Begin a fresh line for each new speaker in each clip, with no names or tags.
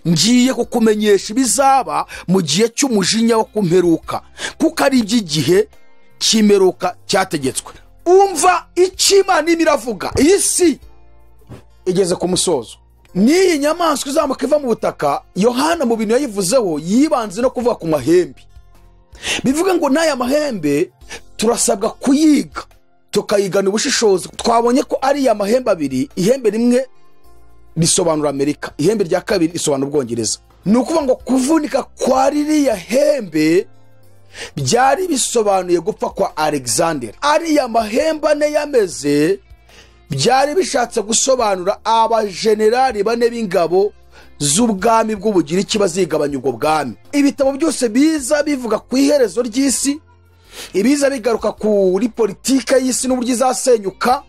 Ngiye kukumenyesha ibizaba mu gihe cy'umujinya wo kumperuka, kuko ari iby'igihe cy'imperuka cyategetswe. Umva icyo Imana irimo iravuga. Iyi si igeze ku musozo. N'iyi nyamaswa izamuka iva mu butaka, Yohana mu bintu yayivuzeho yibanze no kuvuga ku mahembe. Bivuga ngo n'aya mahembe turasabwa kuyiga, tukayigana ubushishozi. Twabonye ko ari ya mahembe abiri, ihembe rimwe risobanura Amerika, ihembe rya kabiri risobanura Ubwongereza. Ni ukuvuga ngo kuvunika kwa ririya hembe byari bisobanuye gupfa kwa Alexander. Ariya mahembe ane yameze byari bishatse gusobanura abajenerali bane b'ingabo z'ubwami bw'Ubugiriki bazigabanya ubwo bwami. Ibitabo byose biza bivuga ku iherezo ry'isi, ibiza bigaruka kuri politike y'isi n'uburyo izasenyuka,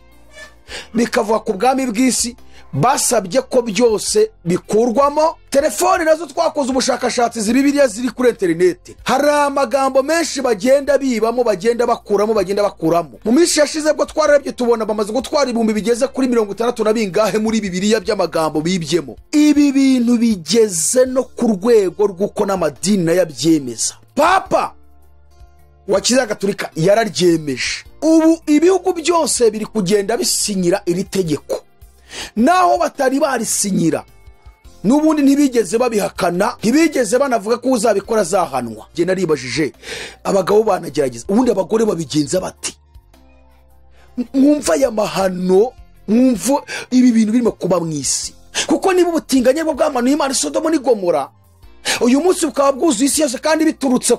bikavuga ku bwami bw'isi, basabye ko byose bikurwamo. Telefoni nazo twakoze ubushakashatsi, izi Bibiliya ziri kuri interineti, hari amagambo menshi bagenda bibamo, bagenda bakuramo, bagenda bakuramo. Mu minsi yashize bwo twararebye tubona bamaze gutwara ibihumbi bigeze kuri 60 na bingahe muri Bibiliya by'amagambo bibyemo. Ibi bintu bigeze no ku rwego rw'uko n'amadini nayo abyemeza. Papa wa Kiliziya Gatolika yararyemeje. Ubu ibihugu byose biri kugenda bisinyira iri tegeko, naho batari barisinyira n'ubundi ntibigeze babihakana, ntibigeze banavuga ko uzabikora azahanwa. Njye naribajije, abagabo banagerageza, ubundi abagore babigenza bati? Mwumva aya mahano, mwumva ibi bintu birimo kuba mu isi. Kuko niba ubutinganyi bwo bwamanuye Imana Sodomu n'i Gomora, uyu munsi bukaba bwuzuye isi yose, kandi biturutse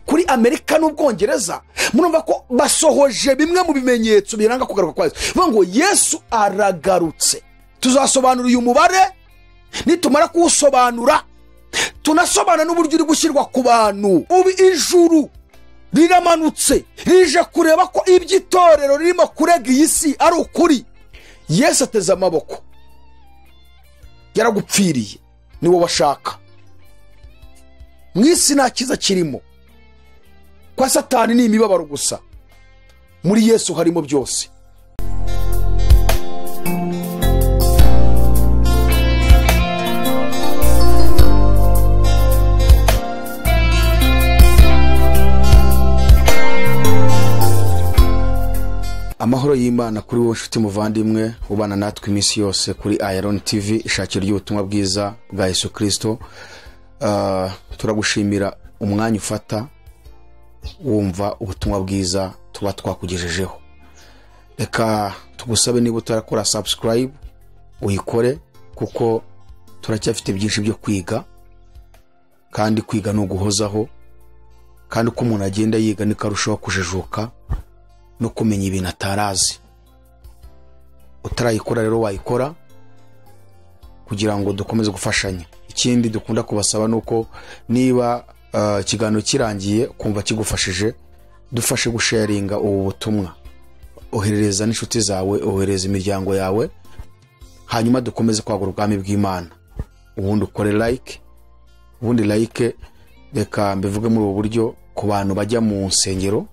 kuri Amerika n'Ubwongereza, murumva ko basohoje bimwe mu bimenyetso biranga kugaruka kwa Yesu. Bivuga ngo Yesu aragarutse. Tuzasobanura uyu mubare, nitumara kuwusobanura tunasobanura n'uburyo uri gushyirwa ku bantu. Ubu ijuru riramanutse rije kureba ko iby'itorero ririmo kurega iyi si ari ukuri. Yesu ateze amaboko, yaragupfiriye, ni wowe ashaka. Mu isi nta cyiza kirimo, kwa Satani ni imibabaro gusa, muri Yesu harimo byose. Amahoro y'Imana kuri wowe nshuti muvandimwe ubana natwe iminsi yose kuri Iron TV, ishakiro ry'ubutumwa bwiza bwa Yesu Kristo. Turagushimira umwanya ufata wumva ubutumwa bwiza tuba twakugejejeho. Reka tugusabe niba utarakora subscribe uyikore, kuko turacyafite byinshi byo kwiga, kandi kwiga ni uguhozaho, kandi uko umuntu agenda yiga niko arushaho kujijuka no kumenya ibintu atarazi. Utarayikora rero wayikora kugira ngo dukomeze gufashanya. Ikindi dukunda kubasaba nuko niba ikiganiro kirangiye kumva kigufashije, dufashe gusharinga ubu butumwa, oherereza n'inshuti zawe, oherereza imiryango yawe, hanyuma dukomeze kwagura ubwami bw'Imana. Ubundi ukore like, ubundi like reka mbivuge muri ubu buryo ku bantu bajya mu nsengero,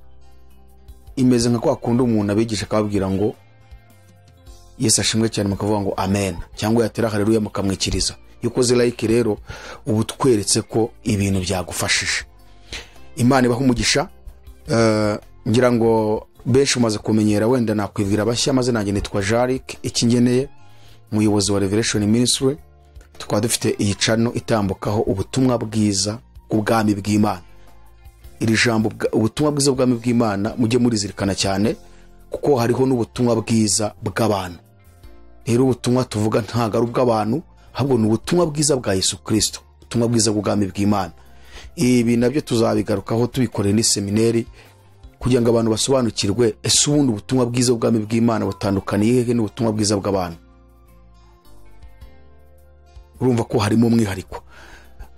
imeze nka kwa kundi umuntu abigisha akababwira ngo Yesu ashimwe cyane, mukavuga ngo amen, cyangwa yatera haleluya mukamwikiriza. Iyo ukoze like rero ubu tweretse ko ibintu byagufashije. Imana ibahe umugisha. Ngira ngo benshi umaze kumenyera, wenda nakwibwira abashya, maze nanjye nitwa Jaric Ikingeneye, umuyobozi wa Revelation Ministry. Tukaba dufite iyi channel itambukaho ubutumwa bwiza bw'ubwami bw'Imana. Iri jambo ubutumwa bwiza bw'ubwami bw'Imana mujye murizirikana cyane, kuko hariho n'ubutumwa bwiza bw'abantu. Rero ubutumwa tuvuga ntago ari ubw'abantu, ahubwo ni ubutumwa bwiza bwa Yesu Kristo, ubutumwa bwiza bw'ubwami bw'Imana. Ibi nabyo tuzabigarukaho tubikoreye n'iseminari kugira ngo abantu basobanukirwe ese ubundi ubutumwa bwiza bw'ubwami bw'Imana butandukaniye hehe n'ubutumwa bwiza bw'abantu. Urumva ko harimo umwihariko.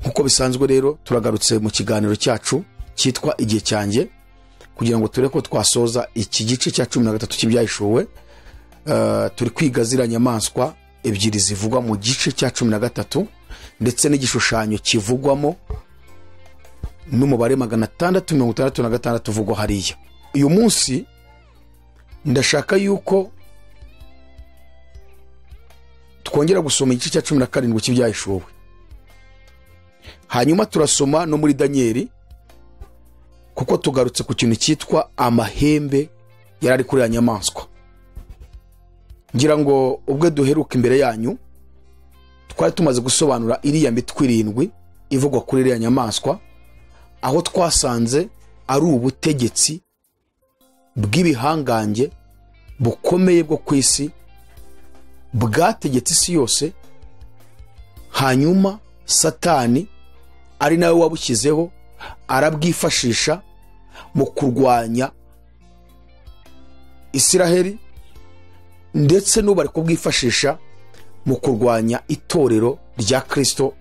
Nkuko bisanzwe rero turagarutse mu kiganiro cyacu cyitwa Igihe Cyanjye, kugira ngo turebe ko twasoza iki gice cya 13 cy'ibyahishuwe. Turi kwiga ziriya nyamaswa ebyiri zivugwa mu gice cya 13, ndetse n'igishushanyo kivugwamo n'umubare 666 uvugwa hariya. Uyu munsi ndashaka yuko twongera gusoma igice cya 17 cy'ibyahishuwe. Hanyuma turasoma no muri Danieli, kuko tugarutse ku kintu cyitwa amahembe yarari kuri ya nyamaswa. Ngira ngo ubwo duheruka imbere yanyu twari tumaze gusobanura iriya mitwe irindwi ivugwa kuri iriya nyamaswa, aho twasanze ari ubutegetsi bw'ibihangange bukomeye bwo ku isi bwategetse isi yose. Hanyuma Satani ari nawe wabushyizeho arabwifashisha mu kurwanya Isiraheli, ndetse n'ubu ari kubwifashisha mu kurwanya itorero rya Kristo,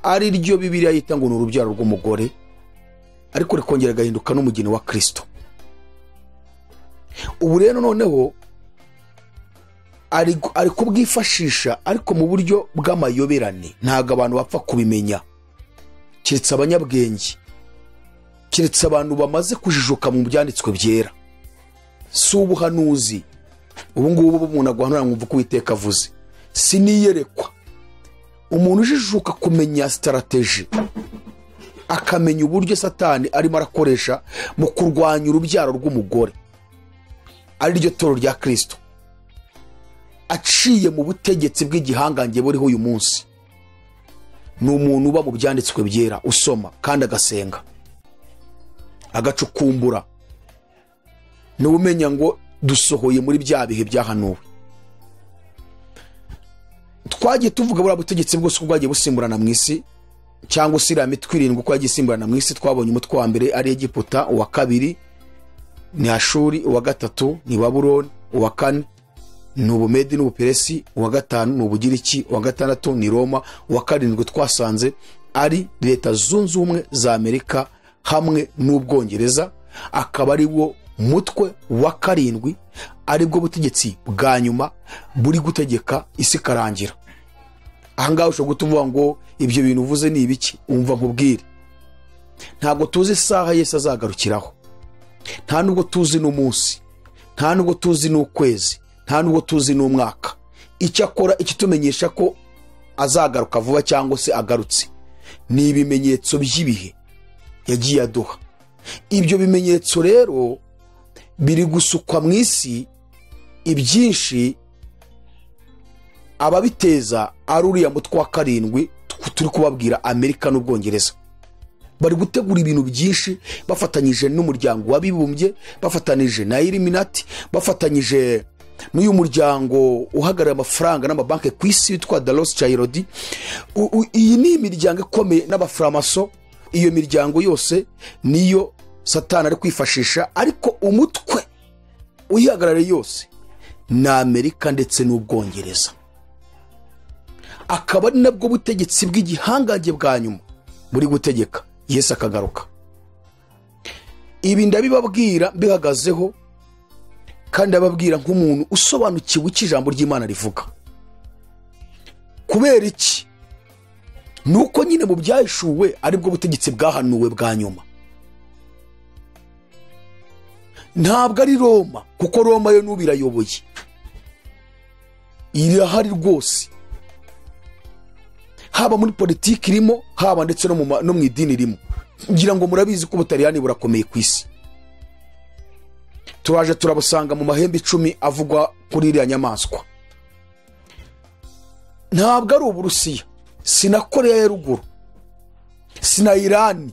ari ryo Bibiliya yita ngo ni urubyaro rw'umugore, ariko rikongera agahinduka n'umugeni wa Kristo. Ubu rero noneho ari kubwifashisha ariko mu buryo bw'amayoberane, ntabwo abantu bapfa kubimenya, keretse abanyabwenge, keretse abantu bamaze kujijuka mu byanditswe byera. Si ubuhanuzi ubu ngubu umuntu aguhanura ngo uko Uwiteka avuze, si niyerekwa. Umuntu ujijuka kumenya strategy, akamenya uburyo Satani arimo arakoresha mu kurwanya urubyaro rw'umugore, ari ryo toro rya Kristo, aciye mu butegetsi bw'igihangange buriho uyu munsi, ni umuntu uba mu byanditswe byera, usoma kandi agasenga, agacukumbura, niwe umenya ngo dusohoye muri bya bihe byahanuwe. Twagiye tuvuga buriya butegetsi bwose uko bwagiye busimburana mu isi, cyangwa se iriya mitwe irindwi uko yagiye isimburana mu isi. Twabonye umutwe wa mbere ari Egiputa, uwa kabiri ni Ashuri, uwa gatatu ni Babuloni, uwa kane ni Ubumedi n'Ubuperesi, uwa gatanu ni Ubugiriki, uwa gatandatu ni Roma, uwa karindwi twasanze ari Leta Zunze Ubumwe za Amerika hamwe n'Ubwongereza, akaba ari wo mutwe wa karindwi, aribwo butegetsi bwa nyuma buri gutegeka isi karangira. Ahangaha ushobora kutuvuga ngo ibyo bintu uvuze ni ibiki? Umva nkubwire, ntabwo tuzi isaha Yesu azagarukiraho, nta nubwo tuzi n'umunsi, nta nubwo tuzi n'ukwezi, nta nubwo tuzi n'umwaka. Icyakora ikitumenyesha ko azagaruka vuba cyangwa se agarutse ni ibimenyetso by'ibihe yagiye aduha. Ibyo bimenyetso rero biri gusukwa mu isi, ibyinshi ababiteza ari uriya mutwe wa karindwi turi kubabwira, Amerika n'Ubwongereza. Bari gutegura ibintu byinshi bafatanyije n'umuryango w'abibumbye, bafatanyije na Illuminati, bafatanyije n'uyu muryango uhagarariye amafaranga n'amabanki ku isi witwa Dalos Chairodi. Iyi ni imiryango ikomeye n'abaframaso. Iyo miryango yose niyo Satani ari kwifashisha, ariko umutwe uyihagarariye yose ni Amerika ndetse n'Ubwongereza, akaba ari nabwo butegetsi bw'igihangange bwa nyuma buri gutegeka Yesu akagaruka. Ibi ndabibabwira mbihagazeho, kandi ndababwira nk'umuntu usobanukiwe icyo ijambo ry'Imana rivuga. Kubera iki? Nuko nyine mu byahishuwe aribwo butegetsi bwahanuwe bwa nyuma. Ntabwo ari Roma, kuko Roma yo n'ubu irayoboye, irahari rwose, haba muri politiki irimo, haba ndetse no mu idini irimo. Ngira ngo murabizi ko Ubutaliyani burakomeye ku isi. Turaje turabusanga mu mahembe 10 avugwa kuri iriya nyamaswa. Ntabwo ari Uburusiya, si na Korea ya ruguru, si na Irani,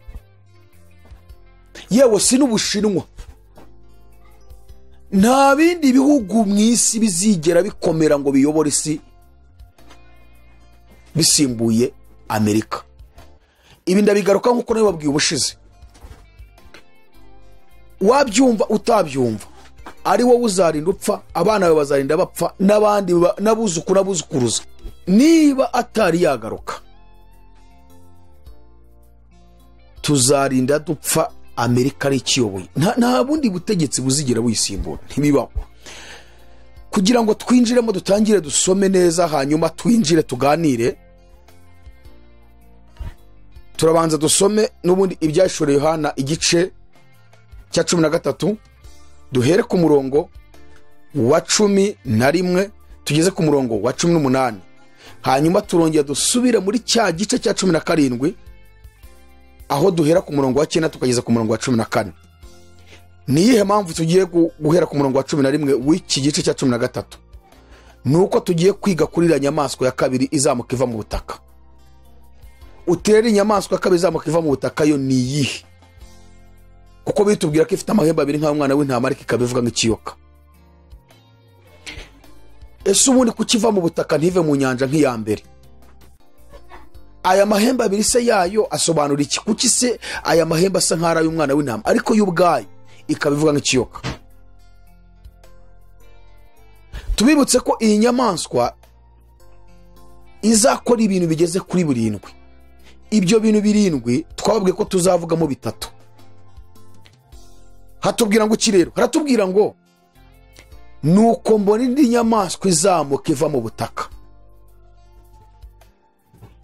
yewe si n'Ubushinwa. Nta bindi bihugu mu isi bizigera bikomera ngo biyobore isi bisimbuye Amerika. Ibi ndabigaruka nkuko nabibabwiye ubushize. Wabyumva utabyumva, ari wowe uzarinda upfa, abana bawe bazarinda bapfa, n'abandi n'abuzukuru n'abuzukuruza. Niba atari yagaruka, tuzarinda dupfa Amerika ari ikiyoboye. Nta bundi butegetsi buzigira buyisimbura, ntibibaho. Kugira ngo twinjiremo dutangire dusome neza, hanyuma twinjire tuganire, turabanza dusome n'ubundi ibyahishuriwe Yohana igice cya 13, duhere ku murongo wa 11 tugeze ku murongo wa 18, hanyuma turongera dusubire muri cya gice cya 17 aho duhera ku murongo wa 9 tukageza ku murongo wa 14. Ni iyihe mpamvu tugiye guhera ku murongo wa 11 w'iki gice cya 13? Nuko tugiye kwiga kuri iriya nyamaswa ya kabiri izamuka iva mu butaka. Utera inyamaswa ya kabiri izamuka iva mu butaka yo ni iyihe? Kuko bitubwira ko ifite amahembe abiri nk'umwana w'intama ariko ikaba ivuga nk'ikiyoka. Ese ubundi kukiva mu butaka ntive mu nyanja nk'iya mbere? Aya mahembe abiri se yayo asobanura iki? Kuki se aya mahembe asa nk'ari ay'umwana w'intama ariko yo ubwayo ikaba ivuga nk'ikiyoka? Tubibutse ko iyi nyamaswa izakora ibintu bigeze kuri 7. Ibyo bintu 7 twababwiye ko tuzavugamo 3. Hatubwira ngo iki rero? Haratubwira ngo nuko mbona indi nyamaswa izamuka iva mu butaka.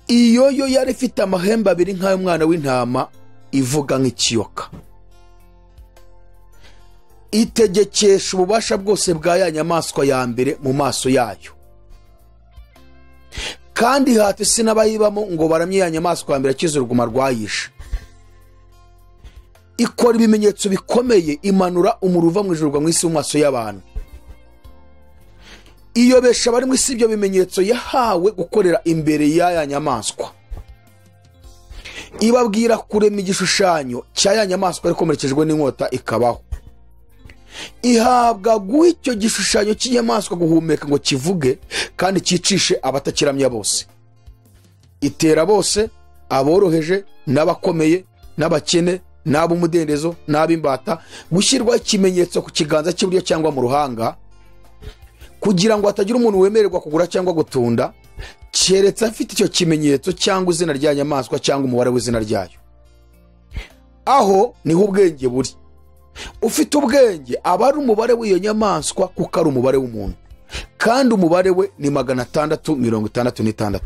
Iyo yo yari ifite amahembe abiri nk'ay'umwana w'intama ivuga nk'ikiyoka. Itegekesha ububasha bwose bwa ya nyamaswa ya mbere mu maso yayo. Kandi hata isi n'abayibamo ngo baramye ya nyamaswa ya mbere akize uruguma rwayishe. Ikora ibimenyetso bikomeye, imanura umuriro uva mu ijuru mu isi mu maso y'abantu. Iyobesha abari mu isi ibyo bimenyetso yahawe gukorera imbere ya nyamaswa. Ibabwira kurema igishushanyo cya ya nyamaswa ikomerekejwe n'inkota ikabaho. Ihabwa guha icyo gishushanyo cy'inyamaswa guhumeka ngo kivuge kandi cyicishe abatakiramya bose. Itera bose, aboroheje n'abakomeye n'abakene n'ab'umudendezo n'ab'imbata, gushyirwaho ikimenyetso ku kiganza cy'iburyo cyangwa mu ruhanga, kugira ngo hatagira umuntu wemererwa kugura cyangwa gutunda keretse afite icyo kimenyetso cyangwa izina rya nyamaswa cyangwa umubare w'izina ryayo. Aho niho ubwenge buri. Ufite ubwenge aba ari umubare w'iyo nyamaswa kuko ari umubare w'umuntu, kandi umubare we ni 666.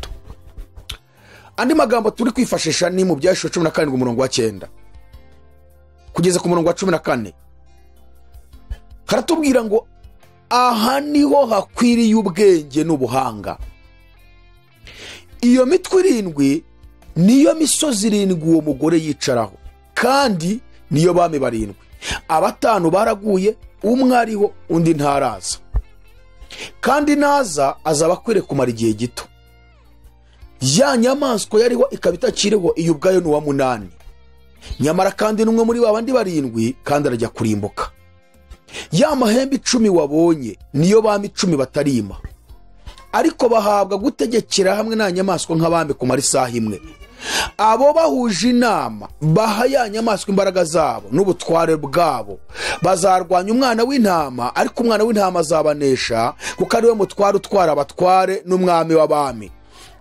Andi magambo turi kwifashisha ni mu Byahishwe 17 umurongo wa 9 kugeza ku murongo wa 14. Haratubwira ngo aha niho hakwiriye ubwenge n'ubuhanga. Iyo mitwe 7 niyo misozi 7 uwo mugore yicaraho, kandi niyo bami 7. Abatanu baraguye, umwe ariho undi ntaraza, kandi naza azaba akwiriye kumara igihe gito. Ya nyamaswa yariho ikaba itakiriho, iyo ubwayo ni uwa 8. Nyamara kandi n'umwe muri babandi 7, kandi arajya kurimbuka. Ya mahembe 10 wabonye niyo bami 10 batarima, ariko bahabwa gutegekera hamwe na nyamaswa nk'abami kumara isaha imwe. Abo bahuje inama baha ya nyamaswa imbaraga zabo n'ubutware bwabo, bazarwanya umwana w'intama, ariko umwana w'intama azabanesha, kuko ari we mutware utwara abatware n'umwami w'abami.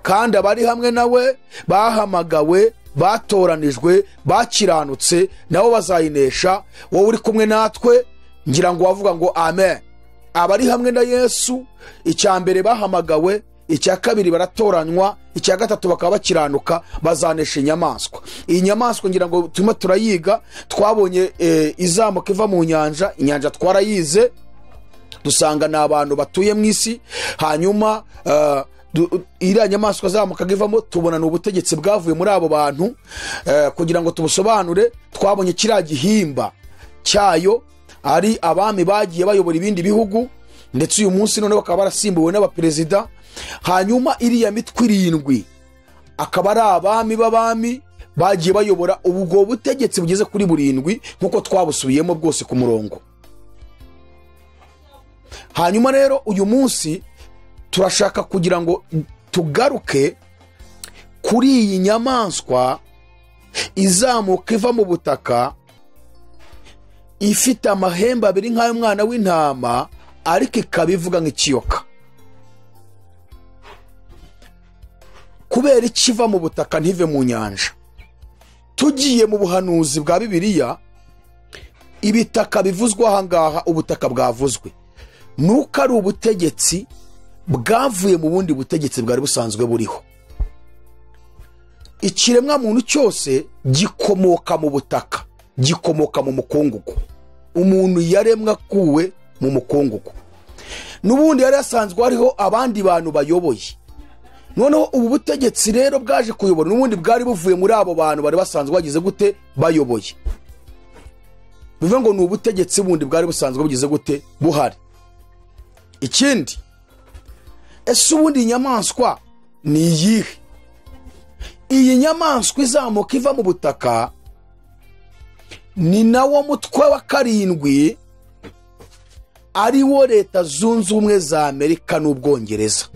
Kandi abari hamwe nawe bahamagawe, batoranijwe, bakiranutse, nabo bazayinesha. Wowe uri kumwe natwe ngira ngo wavuga ngo amen. Abari hamwe na Yesu, icya mbere bahamagawe, icya kabiri baratoranywa, icya gatatu bakaba bakiranuka, bazanesha inyamaswa. Iyi nyamaswa ngira ngo turimo turayiga, twabonye izamuka iva mu nyanja, inyanja twarayize dusanga ni abantu batuye mu isi. Hanyuma iriya nyamaswa zamukaga ivamo, tubona ni ubutegetsi bwavuye muri abo bantu. Kugira ngo tubusobanure, twabonye kiriya gihimba cyayo ari abami bagiye bayobora ibindi bihugu, ndetse uyu munsi none bakaba barasimbuwe n'abaperezida. Hanyuma iriya mitwe 7 akaba ari abami b'abami bagiye bayobora ubwo butegetsi bugeze kuri 7 nkuko twabusubiyemo bwose ku murongo. Hanyuma rero uyu munsi turashaka kugira ngo tugaruke kuri iyi nyamaswa izamuka iva mu butaka, ifite amahembe abiri nk'ay'umwana w'intama ariko ikaba ivuga nk'ikiyoka. Kubera ikiva mu butaka ntive mu nyanja? Tugiye mu buhanuzi bwa Bibiliya, ibitaka bivuzwa aha ngaha, ubutaka bwavuzwe nuko ari ubutegetsi bwavuye mu bundi butegetsi bwari busanzwe buriho. Ikiremwa muntu cyose gikomoka mu butaka, gikomoka mu mukungugu. Umuntu yaremwa kuwe mu mukungugu. N'ubundi yari asanzwe hariho abandi bantu bayoboye. Noneho ubu butegetsi rero bwaje kuyobora n'ubundi bwari buvuye muri abo bantu bari basanzwe bagize gute bayoboye. Bivuga ngo ni ubutegetsi bundi bwari busanzwe bugize gute buhari. Ikindi, ese ubundi inyamaswa ni iyihe? Iyi nyamaswa izamuka iva mu butaka ni nawo mutwe wa 7, ari wo Leta Zunze Ubumwe za Amerika n'Ubwongereza.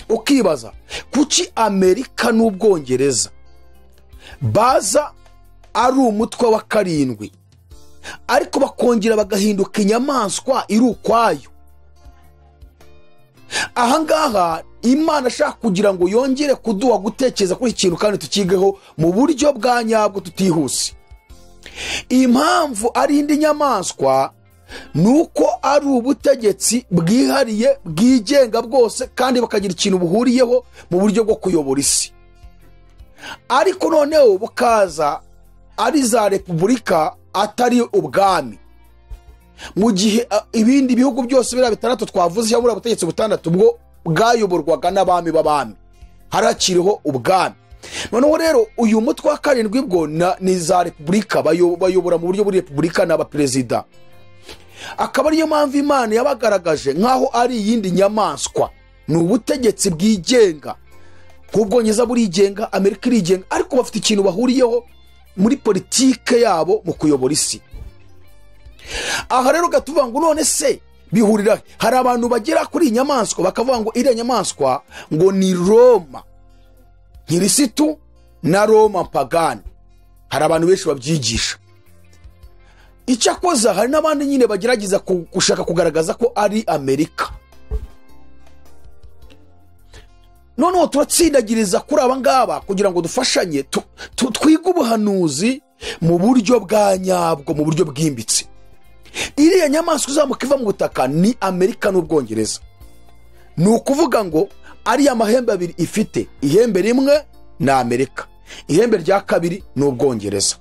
Ukibaza kuki Amerika n'Ubwongereza baza ari umutwe wa 7, ariko bakongera bagahinduka inyamaswa iri ukwayo. Ahangaha Imana ashaka kugira ngo yongere kuduha gutekereza kuri ikintu kandi tukigeho mu buryo bwa nyabwo tutihuse. Impamvu ari indi nyamaswa nuko ari ubutegetsi bwihariye bwigenga bwose, kandi bakagira ikintu buhuriyeho mu buryo bwo kuyobora isi. Ariko noneho bukaza ari za repubulika atari ubwami. Mu gihe ibindi bihugu byose biriya 6 twavuze cyangwa ubutegetsi 6 bwo bwayoborwaga n'abami b'abami, harakiriho ubwami. Noneho rero uyu mutwe wa 7 bwo ni za repubulika, bayobora mu buryo buri repubulika n'abaperezida. Akaba ariyo mpamvu Imana yabagaragaje nkaho ari iyindi nyamaswa. Ni ubutegetsi bwigenga, nk'Ubwongereza burigenga, Amerika irigenga, ariko bafite ikintu bahuriyeho muri politike yabo mu kuyobora isi. Aha rero gatuvuga ngo none se bihurira hari abantu bagera kuri inyamaswa bakavuga ngo iriya nyamaswa ngo ni Roma nkirisitu na Roma pagani. Hari abantu benshi babyigisha. Icyakoza hari n'abandi nyine bagerageza gushaka kugaragaza ko ari Amerika. Noneho turatsindagiriza kuri aba ngaba kugira ngo dufashanye twige ubuhanuzi mu buryo bwa nyabwo, mu buryo bwimbitse. Iriya nyamaswa izamuka iva mu butaka ni Amerika n'Ubwongereza. Ni ukuvuga ngo ariya mahembe abiri ifite, ihembe rimwe ni Amerika, ihembe rya kabiri ni Ubwongereza.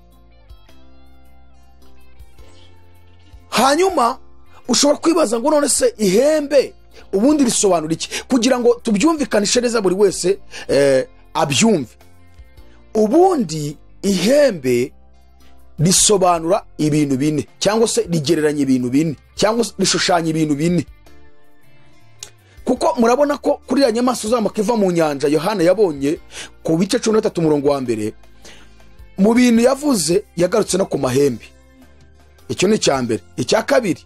Hanyuma ushobora kwibaza ngo none se ihembe ubundi risobanura iki? Kugira ngo tubyumvikanishe neza buri wese abyumve. Ubundi ihembe risobanura ibintu bine, cyangwa se rigereranya ibintu bine, cyangwa se rishushanya ibintu bine. Kuko murabona ko kuri ya nyamaswa izamuka iva mu nyanja Yohana yabonye ku bice 13 umurongo wa 1, mu bintu yavuze yagarutse no ku mahembe. Icyo ni icya mbere. Icya kabiri,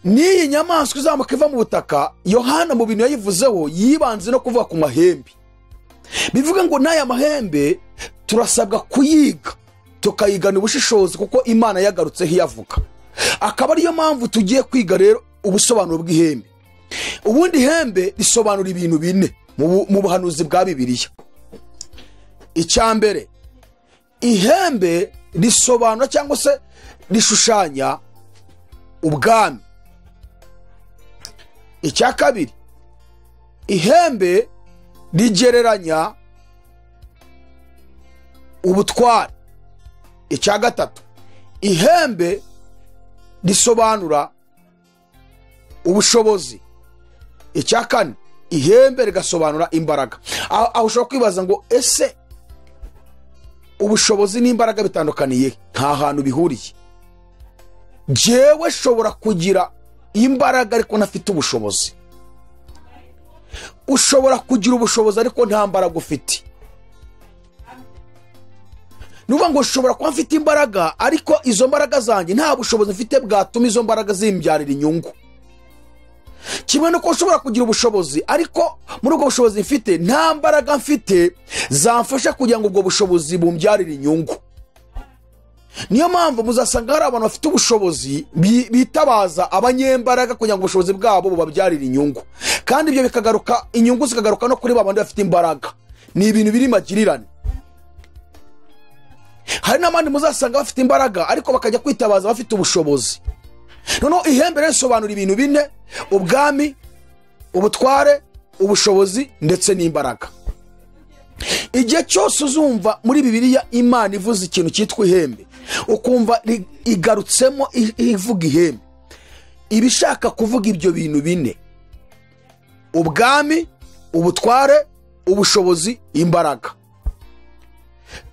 n'iyi nyamaswa izamuka iva mu butaka Yohana mu bintu yayivuzeho yibanze no kuvuga ku mahembe. Bivuga ngo n'aya mahembe turasabwa kuyiga, tukayigana ubushishozi, kuko Imana yagarutseho iyavuga. Akaba ariyo mpamvu tugiye kwiga rero ubusobanuro bw'ihembe. Ubundi ihembe risobanura ibintu bine mu buhanuzi bwa Bibiliya. Icya mbere, ihembe risobanura cyangwa se rishushanya ubwami. Icya kabiri, ihembe rigereranya ubutware. Icya gatatu, ihembe risobanura ubushobozi. Icya kane, ihembe rigasobanura imbaraga. Aho ushobora kwibaza ngo ese ubushobozi n'imbaraga bitandukaniye? Nta hantu bihuriye. Jewe shobora kugira imbaraga ariko ntafite ubushobozi. Ushobora kugira ubushobozi ariko nta mbaraga ufite. Nuvuga ngo ushobora kuba mfite imbaraga ariko izo mbaraga zanjye nta bushobozi mfite bwatuma izo mbaraga zimbyarira inyungu. Kimwe nuko ushobora kugira ubushobozi ariko muri ubwo bushobozi mfite nta mbaraga mfite zamfasha kugira ngo ubwo bushobozi bumbyarire inyungu. Niyo mpamvu muzasanga hari abantu bafite ubushobozi bitabaza abanyembaraga kugira ngo ubushobozi bwabo bubabyarire inyungu, kandi ibyo bikagaruka, inyungu zikagaruka no kuri babandi bafite imbaraga. Ni ibintu biri magirirane. Hari n'abandi muzasanga bafite imbaraga ariko bakajya kwitabaza bafite ubushobozi. Noneho ihembe risobanura ibintu bine: ubwami, ubutware, ubushobozi ndetse n'imbaraga. Igihe cyose uzumva muri Bibiliya Imana ivuze ikintu cyitwa ihembe, ukumva igarutsemo ivuga ihembe, ibishaka kuvuga ibyo bintu bine: ubwami, Ubutware, ubushobozi, imbaraga.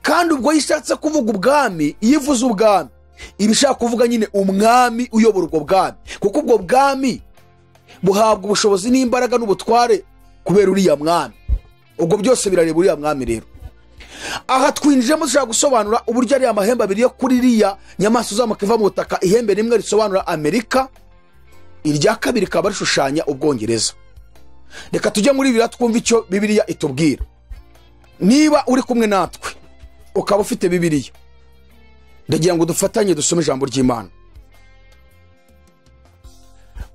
Kandi ubwo yishatse kuvuga ubwami, iyo ivuze ubwami iba ishaka kuvuga nyine umwami uyobora ubwo bwami, kuko ubwo bwami buhabwa ubushobozi n'imbaraga n'ubutware kubera uriya mwami. Ubwo byose birareba uriya mwami. Rero aha twinjiyemo dushaka gusobanura uburyo ari amahembe abiri yo kuri iriya nyamaswa izamuka iva mu butaka. Ihembe rimwe risobanura Amerika, irya kabiri rikaba rishushanya Ubwongereza. Reka tujye muri Bibiliya twumve icyo Bibiliya itubwira. Niba uri kumwe natwe ukaba ufite Bibiliya, ndagira ngo dufatanye dusome ijambo ry'Imana,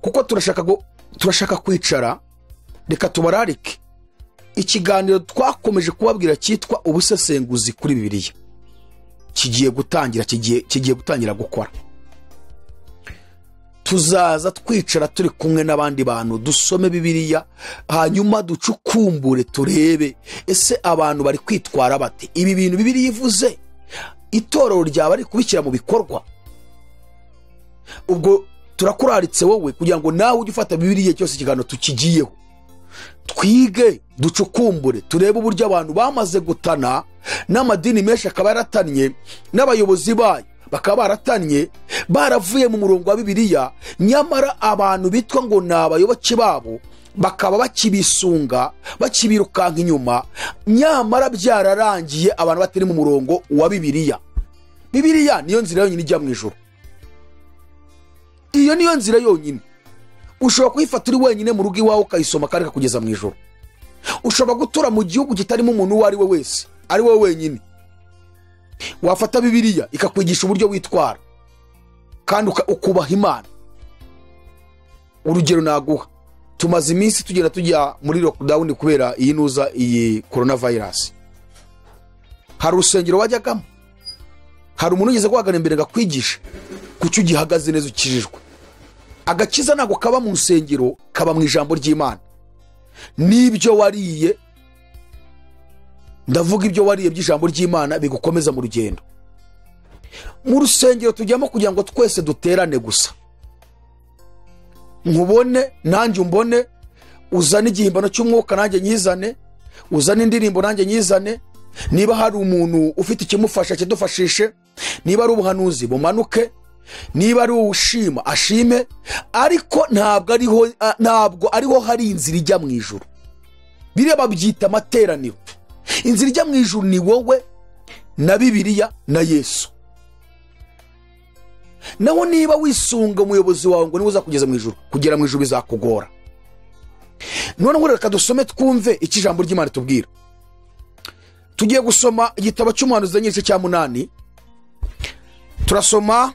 kuko turashaka kwicara. Reka tubararike ikiganiro twakomeje kubabwira cyitwa ubusesenguzi kuri Bibiliya kigiye gutangira, kigiye gutangira gukora. Tuzaza twicara turi kumwe n'abandi bantu dusome Bibiliya, hanyuma ducukumbure turebe ese abantu bari kwitwara bate, ibi bintu Bibiliya ivuze itorero ryaba ari kubishyira mu bikorwa. Ubwo turakuraritse wowe kugira ngo nawe ujye ufata Bibiliya cyose ikiganiro tukigiyeho, twige ducukumbure turebe uburyo abantu bamaze gutana, n'amadini menshi akaba yaratannye, n'abayobozi bayo bakaba baratannye, baravuye mu murongo wa Bibiliya, nyamara abantu bitwa ngo ni abayoboke babo bakaba bakibisunga, bakibirukanka inyuma, nyamara byararangiye abantu batari mu murongo wa Bibiliya. Bibiliya niyo nzira yonyine ijya mu ijuru. Iyo niyo nzira yonyine. Ushobora kuyifata uri wenyine mu rugo iwawe ukayisoma kandi ikakugeza mu ijuru. Ushobora gutura mu gihugu kitarimo umuntu uwo ari we wese, ari wowe wenyine. Wafata Bibiliya ikakwigisha uburyo witwara kandi ukubaha Imana. Urugero naguha, tumaze iminsi tugenda tujya muri lockdown kubera iyi nuza iyi coronavirus. Hari urusengero wajyagamo, hari umuntu ugeze guhagana imbere ngakwigisha kuki ugihagaze neza ukijijwe. Agakiza ntabwo kaba mu rusengero, kaba mu ijambo ry'Imana. N'ibyo wariye, ndavuga ibyo wariye by'ijambo ry'Imana bigukomeza mu rugendo. Mu rusengero tujyamo kugira ngo twese duterane gusa, nkubone nanjye umbone, uzane igihimbano cy'umwuka nanjye nyizane, uzane indirimbo nanjye nyizane, niba hari umuntu ufite ikimufasha kidufashishe, niba ari ubuhanuzi bumanuke, niba ari ushima ashime, ariko ntabwo ariho hari inzira ijya mu ijuru. Biriya babyita amateraniro. Inzira ijya mu ijuru ni wowe na Bibiliya na Yesu. Naho niba wisunga umuyobozi wawe ngo niwe uzakugeza mu ijuru, kugera mu ijuru bizakugora. Noneho reka dusome twumve icyo ijambo ry'Imana tubwira. Tugiye gusoma igitabo cy'umuhanuzi Daniyeli igice cya 8. Turasoma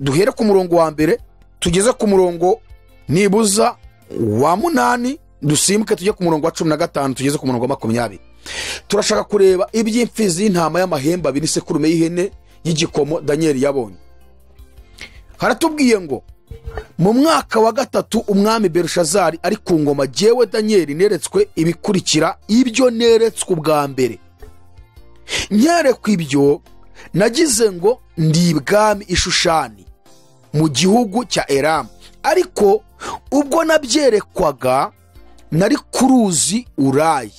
duhere ku murongo wa mbere tugeze ku murongo nibuza wa 8, dusimbuke tujye ku murongo wa 15 tugeze ku murongo wa 20. Turashaka kureba iby'imfizi y'intama y'amahembe abiri n'isekurume y'ihene y'igikomo Daniyeli yabonye. Haratubwiye ngo mu mwaka wa 3 umwami Berushazari ari ku ngoma, jyewe Daniyeli neretswe ibikurikira ibyo neretswe ubwa mbere. Nyerekwa ibyo nagize ngo ndi ibwami Ishushani mu gihugu cya Elamu, ariko ubwo nabyerekwaga nari ku ruzi Urayi.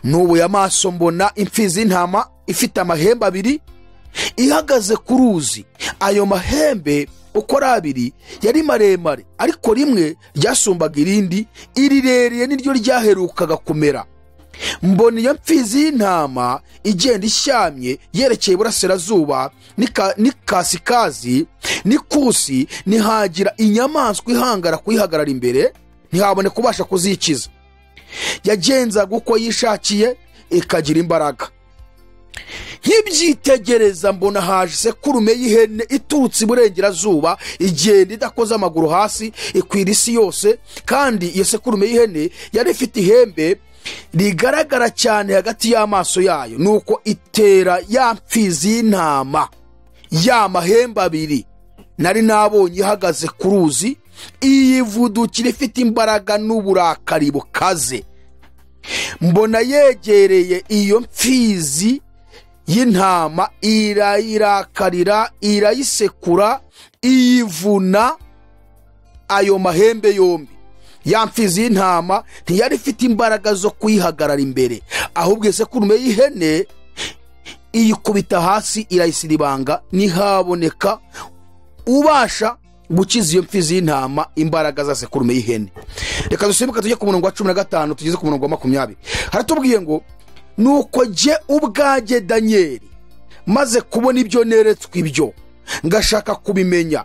Nubuye amaso mbona imfizi y'intama ifite amahembe abiri ihagaze ku ruzi. Ayo mahembe uko ari abiri yari maremare, ariko rimwe ryasumbaga irindi, irirereye niryo ryaherukaga kumera. Mbona iyo mfizi y'intama igenda ishyamye yerekeye iburasirazuba n'ikasikazi n'ikusi, ntihagira inyamaswa ihangara kuyihagarara imbere, ntihabone kubasha kuzikiza. Yagenzaga uko yishakiye ikagira imbaraga. Nkibyitegereza mbona haje isekurume y'ihene iturutse iburengerazuba, igenda idakoze amaguru hasi, ikwira isi yose. Kandi iyo sekurume y'ihene yari ifite ihembe rigaragara cyane hagati y'amaso yayo. Nuko itera ya mfizi y'intama ya mahembe abiri nari nabonye ihagaze ku ruzi, iyivudukira ifite imbaraga n'uburakari bukaze. Mbona yegereye iyo mfizi y'intama, irayirakarira, irayisekura, iyivuna ayo mahembe yombi. Ya mfizi y'intama ntiyari ifite imbaraga zo kuyihagarara imbere, ahubwo isekurume y'ihene iyikubita hasi irayisiribanga, ntihaboneka ubasha gukiza iyo mfizi y'intama imbaraga za sekurume y'ihene. Reka dusimbuke tujye ku murongo wa 15 tugeze ku murongo wa 20. Haratubwiye ngo nuko jye ubwanjye Daniyeli maze kubona ibyo neretswe ibyo ngashaka kubimenya,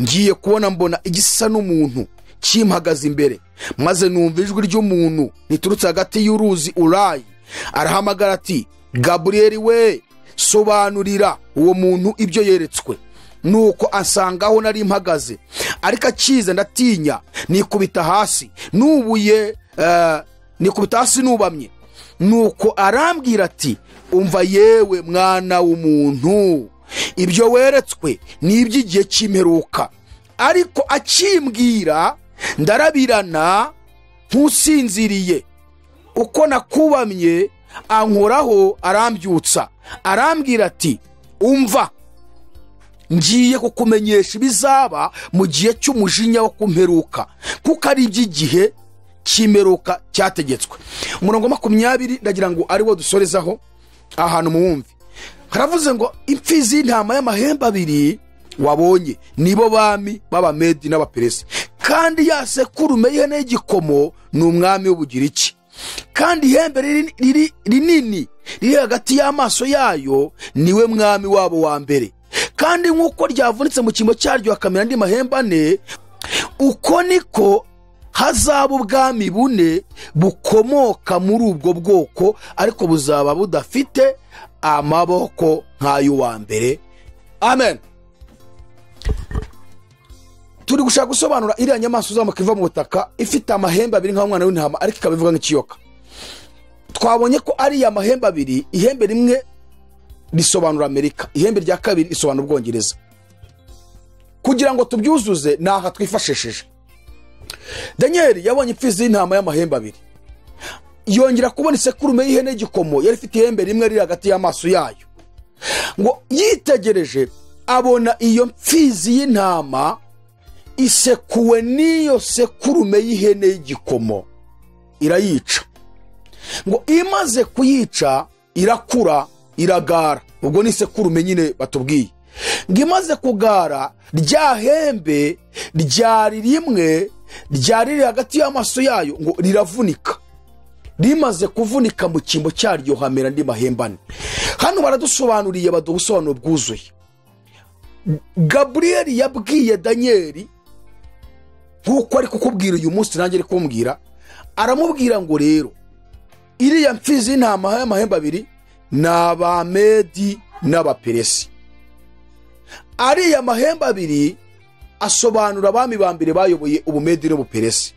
ngiye kubona mbona igisa n'umuntu kimpagaze imbere, maze numva ijwi ry'umuntu riturutse hagati y'uruzi Urayi, arahamagara ati Gaburiyeli we, sobanurira uwo muntu ibyo yeretswe. Nuko ansangaho nari mpagaze, ariko akiza ndatinya, nikubita hasi nubuye, nikubita hasi nubamye. Nuko arambwira ati umva yewe mwana w'umuntu, ibyo weretswe ni iby'igihe cy'imperuka. Ariko akimbwira ndarabirana ntusinziriye, uko nakubamye ankoraho arambyutsa, arambwira ati umva ngiye kukumenyesha ibizaba mu gihe cy'umujinya wo kumperuka, kuko ari iby'igihe cy'imperuka cyategetswe. Umurongo 20 ndagira ngo ari wo dusorezaho ahantu muwumve. Haravuze ngo imfizi y'intama y'amahembe abiri wabonye nibo bami b'Abamedi n'Abaperesi, kandi ya sekurume y'ihene y'igikomo ni umwami w'Ubugiriki, kandi ihembe rinini riri hagati y'amaso yayo niwe mwami wabo wa mbere, kandi nk'uko ryavunitse mu cyimbo cyaryo hakamera andi mahembe ane, uko niko hazaba ubwami bune bukomoka muri ubwo bwoko, ariko buzaba budafite amaboko nk'ay'uwa mbere. Amen. Turi gushaka gusobanura iriya nyamaswa izamuka iva mu butaka ifite amahembe abiri nk'umwana w'intama, ariko ikaba ivuga nk'ikiyoka. Twabonye ko ariya mahembe abiri, ihembe rimwe risobanura Amerika, ihembe rya kabiri risobanura Ubwongereza. Kugira ngo tubyuzuze naha twifashishije. Daniel yabonye imfizi y'intama y'amahembe abiri, yongera kubona isekurume y'ihene y'igikomo yari ifite ihembe rimwe riri hagati y'amaso yayo. Ngo yitegereje abona iyo mfizi y'intama isekuwe n'iyo sekurume y'ihene y'igikomo, irayica. Ngo imaze kuyica irakura iragara, ubwo ni sekurume nyine batubwiye. Ngo imaze kugara rya hembe ryari rimwe ryari riri hagati y'amaso yayo ngo riravunika. Rimaze kuvunika mu cyimbo cyaryo hamera andi mahembe ane. Hano baradusobanuriye, baduha ubusobanuro bwuzuye. Gaburiyeli yabwiye Daniyeli nk'uko ari kukubwira uyu munsi nanjye ari kumbwira, aramubwira ngo rero iriya mfizi y'intama y'amahembe abiri ni Abamedi n'Abaperesi. Ariya mahembe abiri asobanura abami ba mbere bayoboye Ubumedi n'Ubuperesi.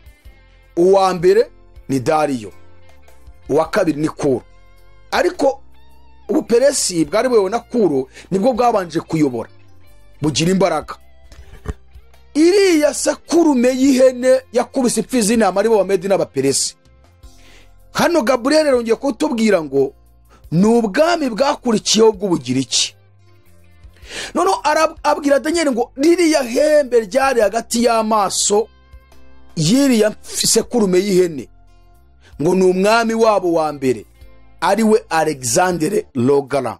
Uwa mbere ni Dariyo, uwa kabiri ni Kuro. Ariko Ubuperesi bwari buyobowe na Kuro nibwo bwabanje kuyobora bugira imbaraga. Iriya sekurume y'ihene yakubise imfizi y'intama aribo Bamedi n'Abaperesi. Hano Gaburiyeli arongeye kutubwira ngo ni ubwami bwakurikiyeho bw'Ubugiriki. Noneho abwira Daniyeli ngo ririya hembe ryari hagati y'amaso y'iriya sekurume y'ihene ngo ni umwami wabo wa mbere ariwe Alexandre Logara.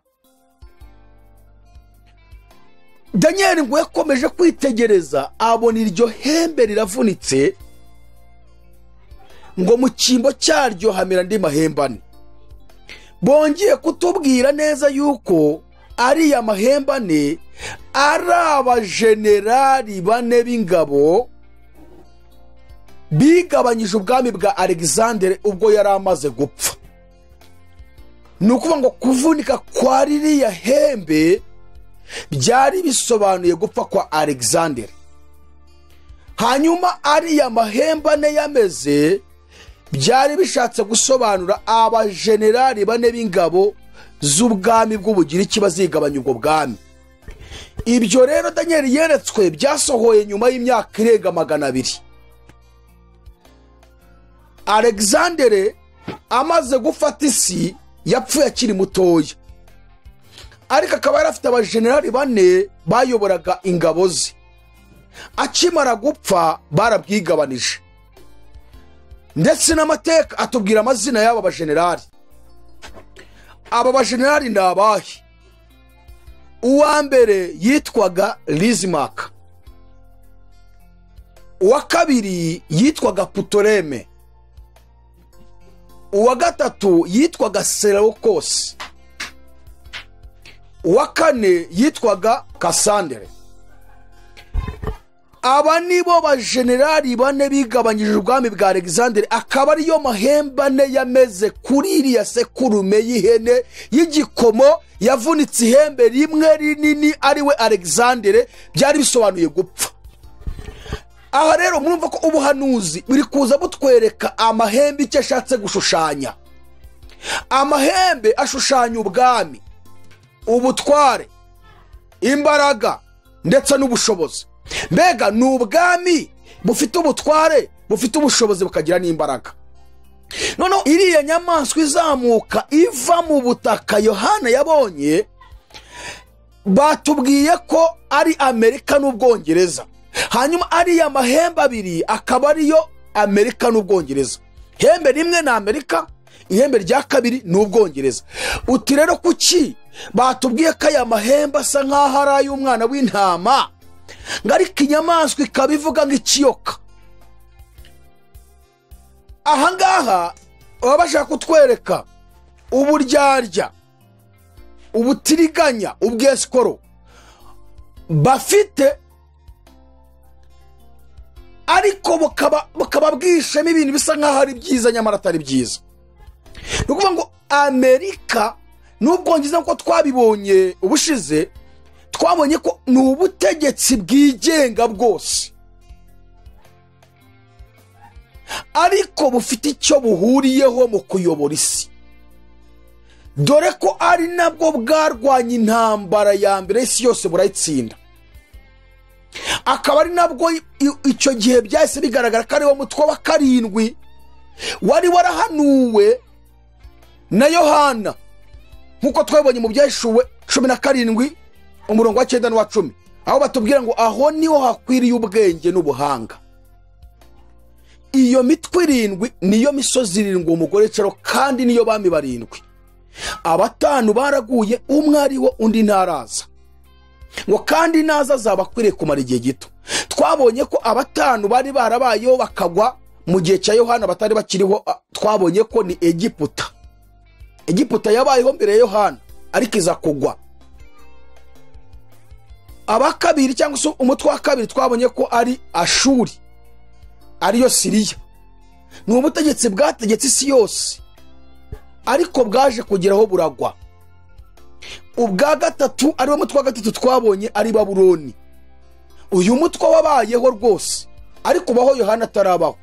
Daniyeli ngo yakomeje kwitegereza abona iryo hembe riravunitse, ngo mu cyimbo cyaryo hamera andi mahembe ane. Bongeye kutubwira neza yuko ariya mahembe ane ari abajenerali bane b'ingabo bigabanyije ubwami bwa Alexandre ubwo yari amaze gupfa. Ni ukuvuga ngo kuvunika kwa ririya hembe byari bisobanuye gupfa kwa Alexandre. Hanyuma ariya mahembe ane yameze byari bishatse gusobanura abajenerali bane b'ingabo z'ubwami bw'Ubugiriki bazigabanya ubwo bwami. Ibyo rero Daniel yeretswe byasohoye nyuma y'imyaka irenga 200. Alexandre amaze gufata isi yapfuye akiri mutoya, ariko akaba yari afite abajenerali bane bayoboraga ingabo ze. Akimara gupfa barabwigabanije. Ndetse n'amateka atubwira amazina y'aba bajenerali. Aba bajenerali ni abahe? Uwa mbere yitwaga Lizimaka, uwa kabiri yitwaga Putoleme, uwa gatatu yitwaga Seleukosi, uwa kane yitwaga Kasandere. Aba nibo bajenerali bane bigabanyije ubwami bwa Alexander, akaba ariyo mahembe ane yameze kuri iriya sekurume y'ihene y'igikomo yavunitse ihembe rimwe rinini, ariwe Alexander, byari bisobanuye gupfa. Aha rero murumva ko ubuhanuzi buri kuza butwereka amahembe icyo ashatse gushushanya. Amahembe ashushanya ubwami, ubutware, imbaraga ndetse n'ubushobozi. Mbega ni ubwami bufite ubutware, bufite ubushobozi, bukagira n'imbaraga. Noneho iriya nyamaswa izamuka iva mu butaka Yohana yabonye, batubwiye ko ari Amerika n'Ubwongereza. Hanyuma ariya mahembe abiri akaba ariyo Amerika n'Ubwongereza. Ihembe rimwe ni Amerika, ihembe rya kabiri ni Ubwongereza. Uti rero kuki batubwiye ko aya mahembe asa nk'aho ari ay'umwana w'intama, ngo ariko inyamaswa ikaba ivuga nk'ikiyoka? Aha ngaha baba bashaka kutwereka uburyarya, ubutiriganya, ubwesikoro bafite, ariko bukaba bwishemo ibintu bisa nk'aho ari byiza nyamara atari byiza. Ni ukuvuga ngo Amerika n'Ubwongereza, nk'uko twabibonye ubushize, twabonye ko ni ubutegetsi bwigenga bwose, ariko bufite icyo buhuriyeho mu kuyobora isi, dore ko ari nabwo bwarwanya intambara ya mbere y'isi yose burayitsinda. Akaba ari nabwo icyo gihe byahise bigaragara ko ariwo mutwe wa karindwi wari warahanuwe na Yohana, nk'uko twabonye mu Byahishuwe 17 umurongo wa 9 n'uwa 10, aho batubwira ngo aho niho hakwiriye ubwenge n'ubuhanga. Iyo mitwe irindwi niyo misozi irindwi umugore yicaraho, kandi niyo bami barindwi. Abatanu baraguye, umwe ariwo undi ntaraza, ngo kandi naza azaba akwiriye kumara igihe gito. Twabonye ko abatanu bari barabayeho bakagwa mu gihe cya Yohana batari bakiriho. Twabonye ko ni Egiputa. Egiputa yabayeho mbere ya Yohana ariko iza kugwa. Aba kabiri cyangwa se umutwe wa kabiri twabonye ko ari Ashuri, ariyo Siriya. Ni ubutegetsi bwategetse isi yose, ariko bwaje kugeraho buragwa. Ubwa gatatu ariwo mutwe wa gatatu twabonye ari Babuloni. Uyu mutwe wabayeho rwose, ariko ubaho Yohana atarabaho,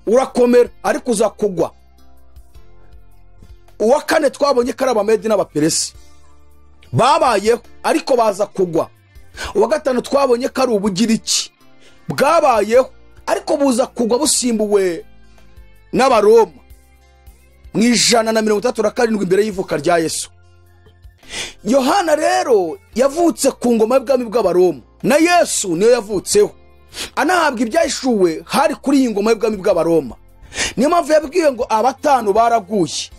urakomera ariko uza kugwa. Uwa kane twabonye ko ari Abamedi n'Abaperesi, babayeho ariko baza kugwa. Uwa gatanu twabonye ko ari Ubugiriki, bwabayeho ariko buza kugwa busimbuwe n'Abaroma mu 137 imbere y'ivuka rya Yesu. Yohana rero yavutse ku ngoma y'ubwami bw'Abaroma, na Yesu niyo yavutseho, anahabwa ibyahishuwe hari kuri iyi ngoma y'ubwami bw'Abaroma. Niyo mpamvu yabwiwe ngo abatanu baraguye: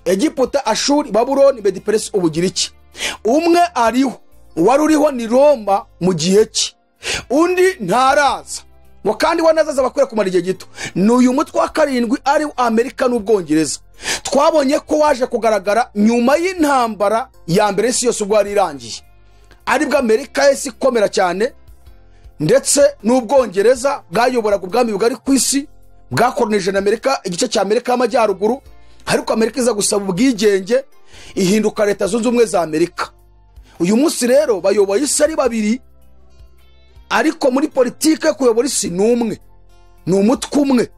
Egiputa, Ashuri, Babuloni, Mediperesi, Ubugiriki. Umwe ariho, uwari uriho ni Roma mu gihe cye, undi ntaraza, ngo kandi we nazaza bakwiye kumara igihe gito. Ni uyu mutwe wa karindwi ari Amerika n'Ubwongereza. Twabonye ko waje kugaragara nyuma y'intambara ya mbere y'isi yose ubwo yari irangiye, aribwo Amerika yahise ikomera cyane, ndetse n'Ubwongereza bwayoboraga ubwami bwari ku isi, bwakoronije na Amerika, igice cya Amerika y'Amajyaruguru, ariko Amerika iza gusaba ubwigenge ihinduka Leta Zunze Ubumwe za Amerika. Uyu munsi rero bayoboye isi ari babiri, ariko muri politike yo kuyobora isi ni umwe, ni umutwe umwe.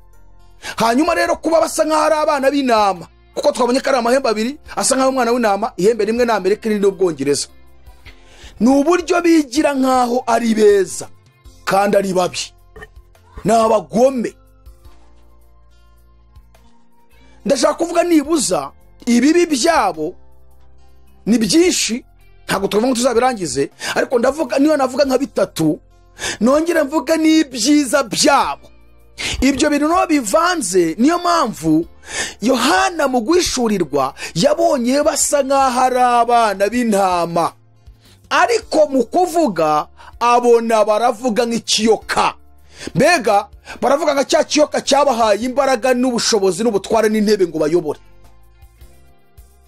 Hanyuma rero kuba basa nk'aho ari abana b'intama, kuko twabonye ko ari amahembe abiri asa nk'aho umwana w'intama, ihembe rimwe ni Amerika irindi n'Ubwongereza. Ni uburyo bigira nk'aho ari beza kandi ari babi, ni abagome. Ndashaka kuvuga nibuza ibibi byabo ni byinshi, ntabwo tuvuga ngo tuzabirangize, ariko ndavuga niyo navuga nka bitatu, nongere mvuge n'ibyiza byabo. Ibyo bintu no bivanze. Niyo mpamvu Yohana mu guhishurirwa yabonye basa nk'aho ari abana b'intama, ariko mu kuvuga abona baravuga nk'ikiyoka. Mbega baravuga nka cya kiyoka cyabahaye imbaraga n'ubushobozi n'ubutware n'intebe ngo bayobore.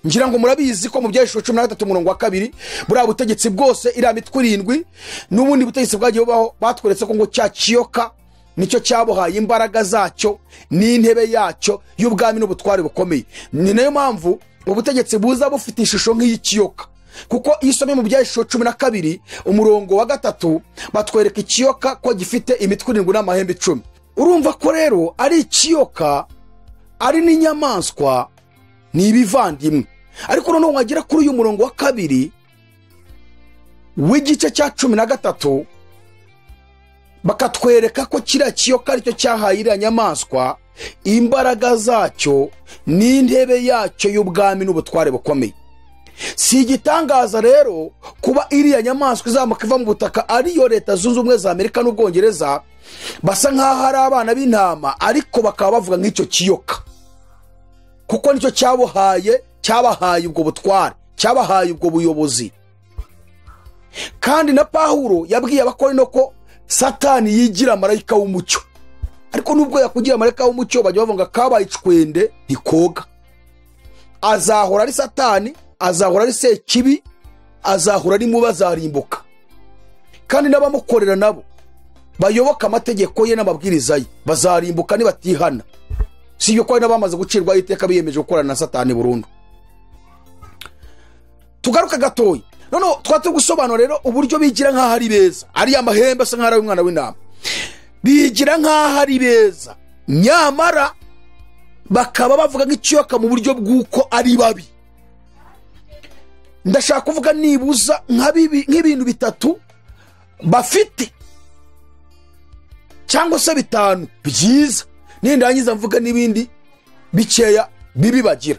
Ngira ngo murabizi ko mu Byahishuriwe 13 umurongo wa 2, buriya butegetsi bwose, iriya mitwe 7 n'ubundi butegetsi bwagiye bubaho, batweretse ko ngo cya kiyoka nicyo cyabuhaye imbaraga zacyo n'intebe yacyo y'ubwami n'ubutware bukomeye. Ni nayo mpamvu ubutegetsi buza bufite ishusho nk'iy'ikiyoka, kuko iyo usomye mu Byahishuriwe 12 umurongo wa 3 batwereka ikiyoka ko gifite imitwe 7 n'amahembe 10. Urumva ko rero ari ikiyoka ari n'inyamaswa, ni ibivandimwe. Ariko noneho wagera kuri uyu murongo wa 2 w'igice cya 13, bakatwereka ko kiriya kiyoka aricyo cyahaye iriya nyamaswa imbaraga zacyo n'intebe yacyo y'ubwami n'ubutware bukomeye. Si igitangaza rero kuba iriya nyamaswa izamuka iva mu butaka ariyo Leta Zunze Ubumwe za Amerika n'Ubwongereza, basa nk'aho ari abana b'intama ariko bakaba bavuga nk'icyo kiyoka, kuko nicyo cyabuhaye, cyabahaye ubwo butware, cyabahaye ubwo buyobozi. Kandi na Pawulo yabwiye Abakorinto ko Satani yigira marayika w'umucyo, ariko nubwo yakugira marayika w'umucyo bajya bavuga kabaye icwende ntikoga. Azahora ari Satani, azahora ari sekibi, azahora ari mubi, azarimbuka. Kandi n'abamukorera nabo bayoboka amategeko ye n'amabwiriza ye bazarimbuka nibatihana. Si ibyo ko hari n'abamaze gucirwaho iteka biyemeje gukorana na Satani burundu. Tugaruka gatoya noneho twate gusobanura rero uburyo bigira nk'aho ari beza, ari amahembe asa nk'aho ari umwana w'intama, bigira nk'aho ari beza nyamara bakaba bavuga nk'ikiyoka mu buryo bw'uko ari babi. Ndashaka kuvuga nibuza nk'ibintu 3 bafite cyangwa se 5 byiza, nindangiza mvuga n'ibindi bikeya bibi bagira.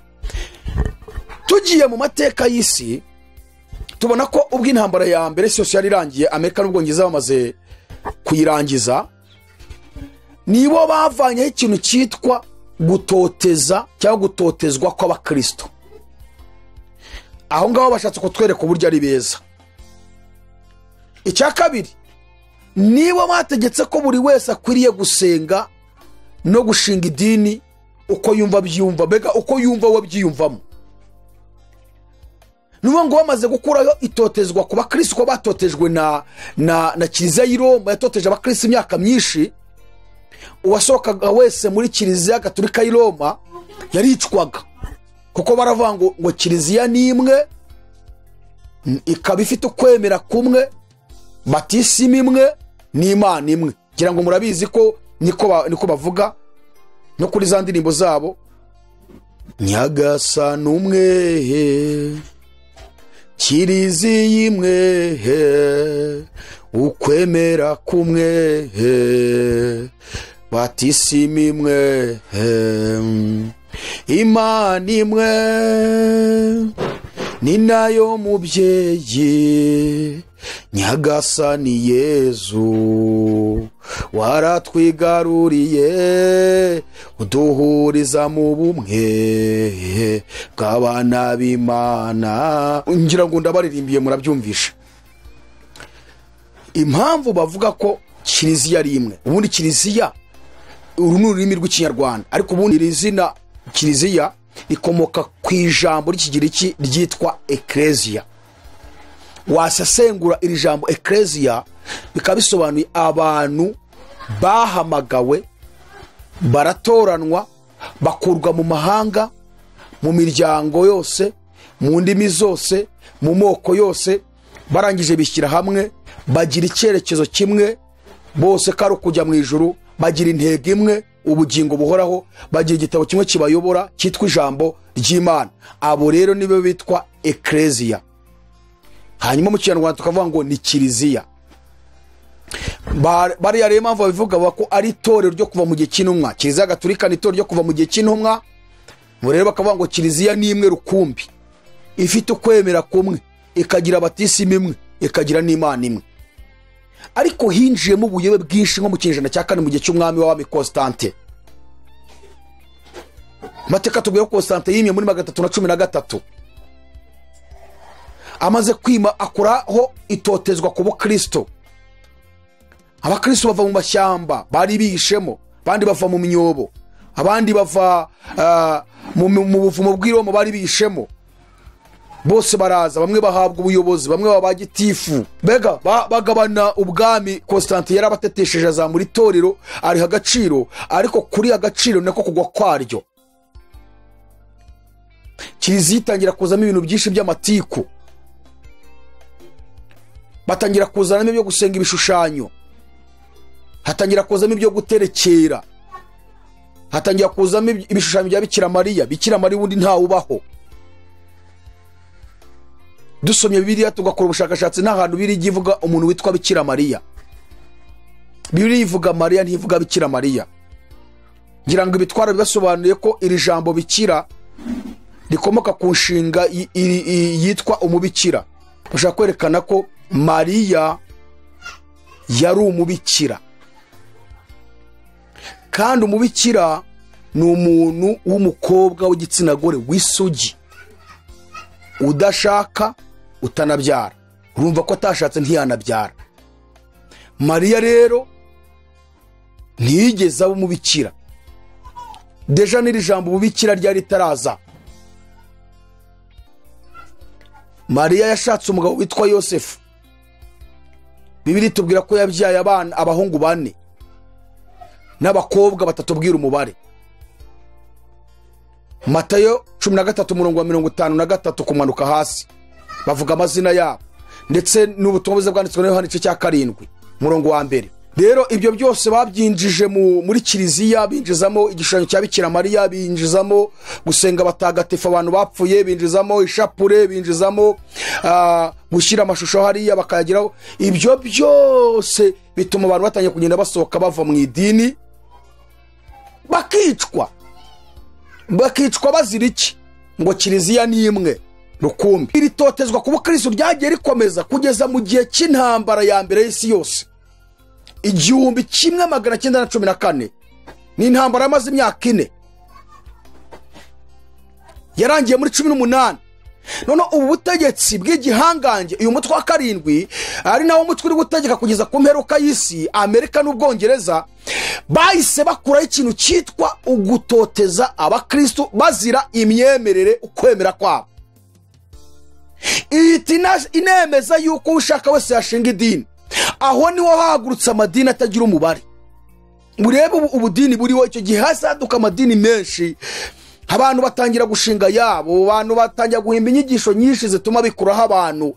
Tugiye mu mateka y'isi tubona ko ubwo intambara ya mbere yose yari irangiye, Amerika n'Ubwongereza bamaze kuyirangiza, nibo bavanyeho ikintu cyitwa gutoteza cyangwa gutotezwa kw'abakristo. Aho ngaho bashatse kutwereka uburyo ari beza. Icya kabiri, nibo bategetse ko buri wese akwiriye gusenga no gushinga idini uko yumva byumva, mbega uko yumva we byiyumvamo. Nubu ngo bamaze gukurayo itotezwa ku bakristo, ko batotejwe na Kiliziya y'i Roma yatoteje abakristo imyaka myinshi. Uwasohokaga wese muri Kiliziya Gatolika y'i Roma yaricwaga, kuko baravuga ngo Kiliziya ni imwe, ikaba ifite ukwemera kumwe, batisimu imwe n'Imana imwe. Ngira ngo murabizi ko niko bavuga no kuri za ndirimbo zabo, Nyagasani umwe, Kiliziya imwe, ukwemera kumwe, batisimu imwe, Imana imwe, ni nayo mubyeyi, Nyagasani Yezu waratwigaruriye, uduhuriza mu bumwe bw'abana b'Imana. Ngira ngo ndabaririmbiye murabyumvisha impamvu bavuga ko Kiliziya ari imwe. Ubundi Kiliziya uru ni ururimi rw'Ikinyarwanda, ariko ubundi iri zina Kiliziya rikomoka ku ijambo ry'Ikigiriki ryitwa Ecclesia. Wasesengura iri jambo Ecclesia bikaba bisobanuye abantu bahamagawe, baratoranwa, bakurwa mu mahanga, mu miryango yose, mu ndimi zose, mu moko yose, barangije bishyira hamwe, bagira icyerekezo kimwe, bose kari kujya mu ijuru, bagira intego imwe, ubugingo buhoraho, bagira igitabo kimwe kibayobora cyitwa ijambo ry'Imana. Abo rero nibo bitwa Ecclesia. Hanyuma mu Kinyarwanda tukavuga ngo ni Kiliziya. Bariya rero impamvu babivuga ko ari itorero ryo kuva mu gihe cy'intumwa. Kiliziya Gatolika ni itorero ryo kuva mu gihe cy'intumwa. Rero bakavuga ngo Kiliziya ni imwe rukumbi, ifite ukwemera kumwe, ikagira batisimu imwe, ikagira n'Imana imwe. Ariko hinjiyemo ubuyobe bwinshi nko mu kinyejana cya 4 mu gihe cy'umwami w'abami Constante. Amateka tubwiye ko Constante yimye muri 313. Amaze kwima akuraho itotezwa ku bukristo. Abakristo bava mu mashyamba bari bihishemo, abandi bava mu myobo, abandi bava mu buvumo bw'Iroma bari bihishemo. Bose baraza, bamwe bahabwa ubuyobozi, bamwe baba gitifu. Mbega bagabana ubwami. Constante yarabatetesheje azamura itorero ariha agaciro, ariko kuri agaciro nako kugwa kwaryo. Kiliziya itangira kuzamo ibintu byinshi by'amatiku, batangira kuzanamo ibyo gusenga ibishushanyo, hatangira kuzamo ibyo guterekera, hatangira kuzamo ibishushanyo bya Bikira Mariya. Bikira Mariya ubundi ntawe ubaho. Dusomye Bibiliya tugakora ubushakashatsi, nta hantu biri ivuga umuntu witwa Bikira Mariya. Bibiliya ivuga Mariya, ntivuga Bikira Mariya. Ngira ngo ibitwara bibasobanuye ko iri jambo bikira rikomoka ku nshinga yitwa umubikira. Bashaka kwerekana ko Mariya yari umubikira, kandi umubikira ni umuntu w'umukobwa w'igitsina gore w'isugi, udashaka utanabyara. Urumva ko atashatse ntiyanabyara. Mariya rero ntiyigeze aba umubikira. Deja n'iri jambo ububikira ryari ritaraza. Mariya yashatse umugabo witwa Yosefu. Bibiliya itubwira ko yabyaye abana abahungu 4 n'abakobwa batatubwira umubare. Matayo 13 umurongo wa 53 kumanuka hasi bavuga amazina yabo, ndetse n'ubutumwa bwiza bwanditswe na Yohana igice cya 7 umurongo wa 1. Rero ibyo byose babyinjije muri kiliziya, binjizamo igishushanyo cya Bikira Mariya, binjizamo gusenga abatagatifu abantu bapfuye, binjizamo ishapure, binjizamo gushyira amashusho hariya bakayagiraho. Ibyo byose bituma abantu batangiye kugenda basohoka bava mu idini, bakicwa. Bakicwa bazira iki? Ngo kiliziya ni imwe rukumbi. Iri totezwa ku bukristo ryagiye rikomeza kugeza mu gihe cy'intambara ya mbere y'isi yose, 1914. Ni intambara yamaze imyaka 4, yarangiye muri 18. None ubu butegetsi bw'igihangange, uyu mutwe wa 7 ari nawo mutwe uri gutegeka kugeza ku mperuka y'isi, Amerika n'Ubwongereza, bahise bakuraho ikintu cyitwa ugutoteza abakristo bazira imyemerere, ukwemera kwabo. Inemeza yuko ushaka wese yashinga idini. Aho niho hahagurutse amadini atagira umubare. Murebe ubudini buriho icyo gihe, hasaduka amadini menshi, abantu batangira gushinga yabo, abantu batangira guhimba inyigisho nyinshi zituma bikuraho abantu.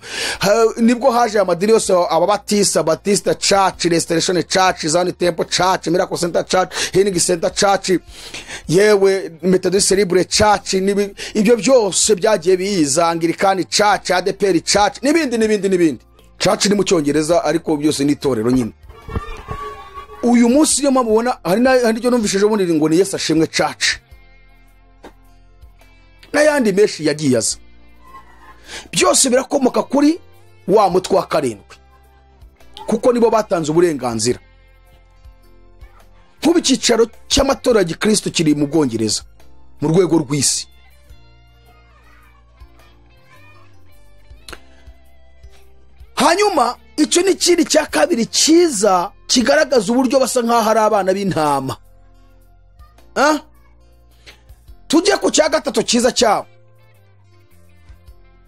Nibwo haje amadini yose, ababatista, Batista Church, Restoration Church, Zion Temple Church, Miracle Center Church, Healing Center Church, yewe Methodist Libre Church, ibyo byose byagiye biza, Anglican Church, ADEPR Church, n'ibindi n'ibindi n'ibindi. Church ni mu Cyongereza ariko byose ni itorero nyine. Uyu munsi yo mubona hari n'iryo numvishije ubundi ngo ni Yesu ashimwe Church, n'ayandi menshi yagiye aza. Byose birakomoka kuri wa mutwe wa 7, kuko nibo batanze uburenganzira. Kuba icyicaro cy'amatora ya gikristo kiri mu Bwongereza mu rwego rw'isi. Hanyuma icyo ni ikindi cya kabiri cyiza kigaragaza uburyo basa nkaho ari abana b'intama. Tujye ku cya gatatu cyiza cyabo.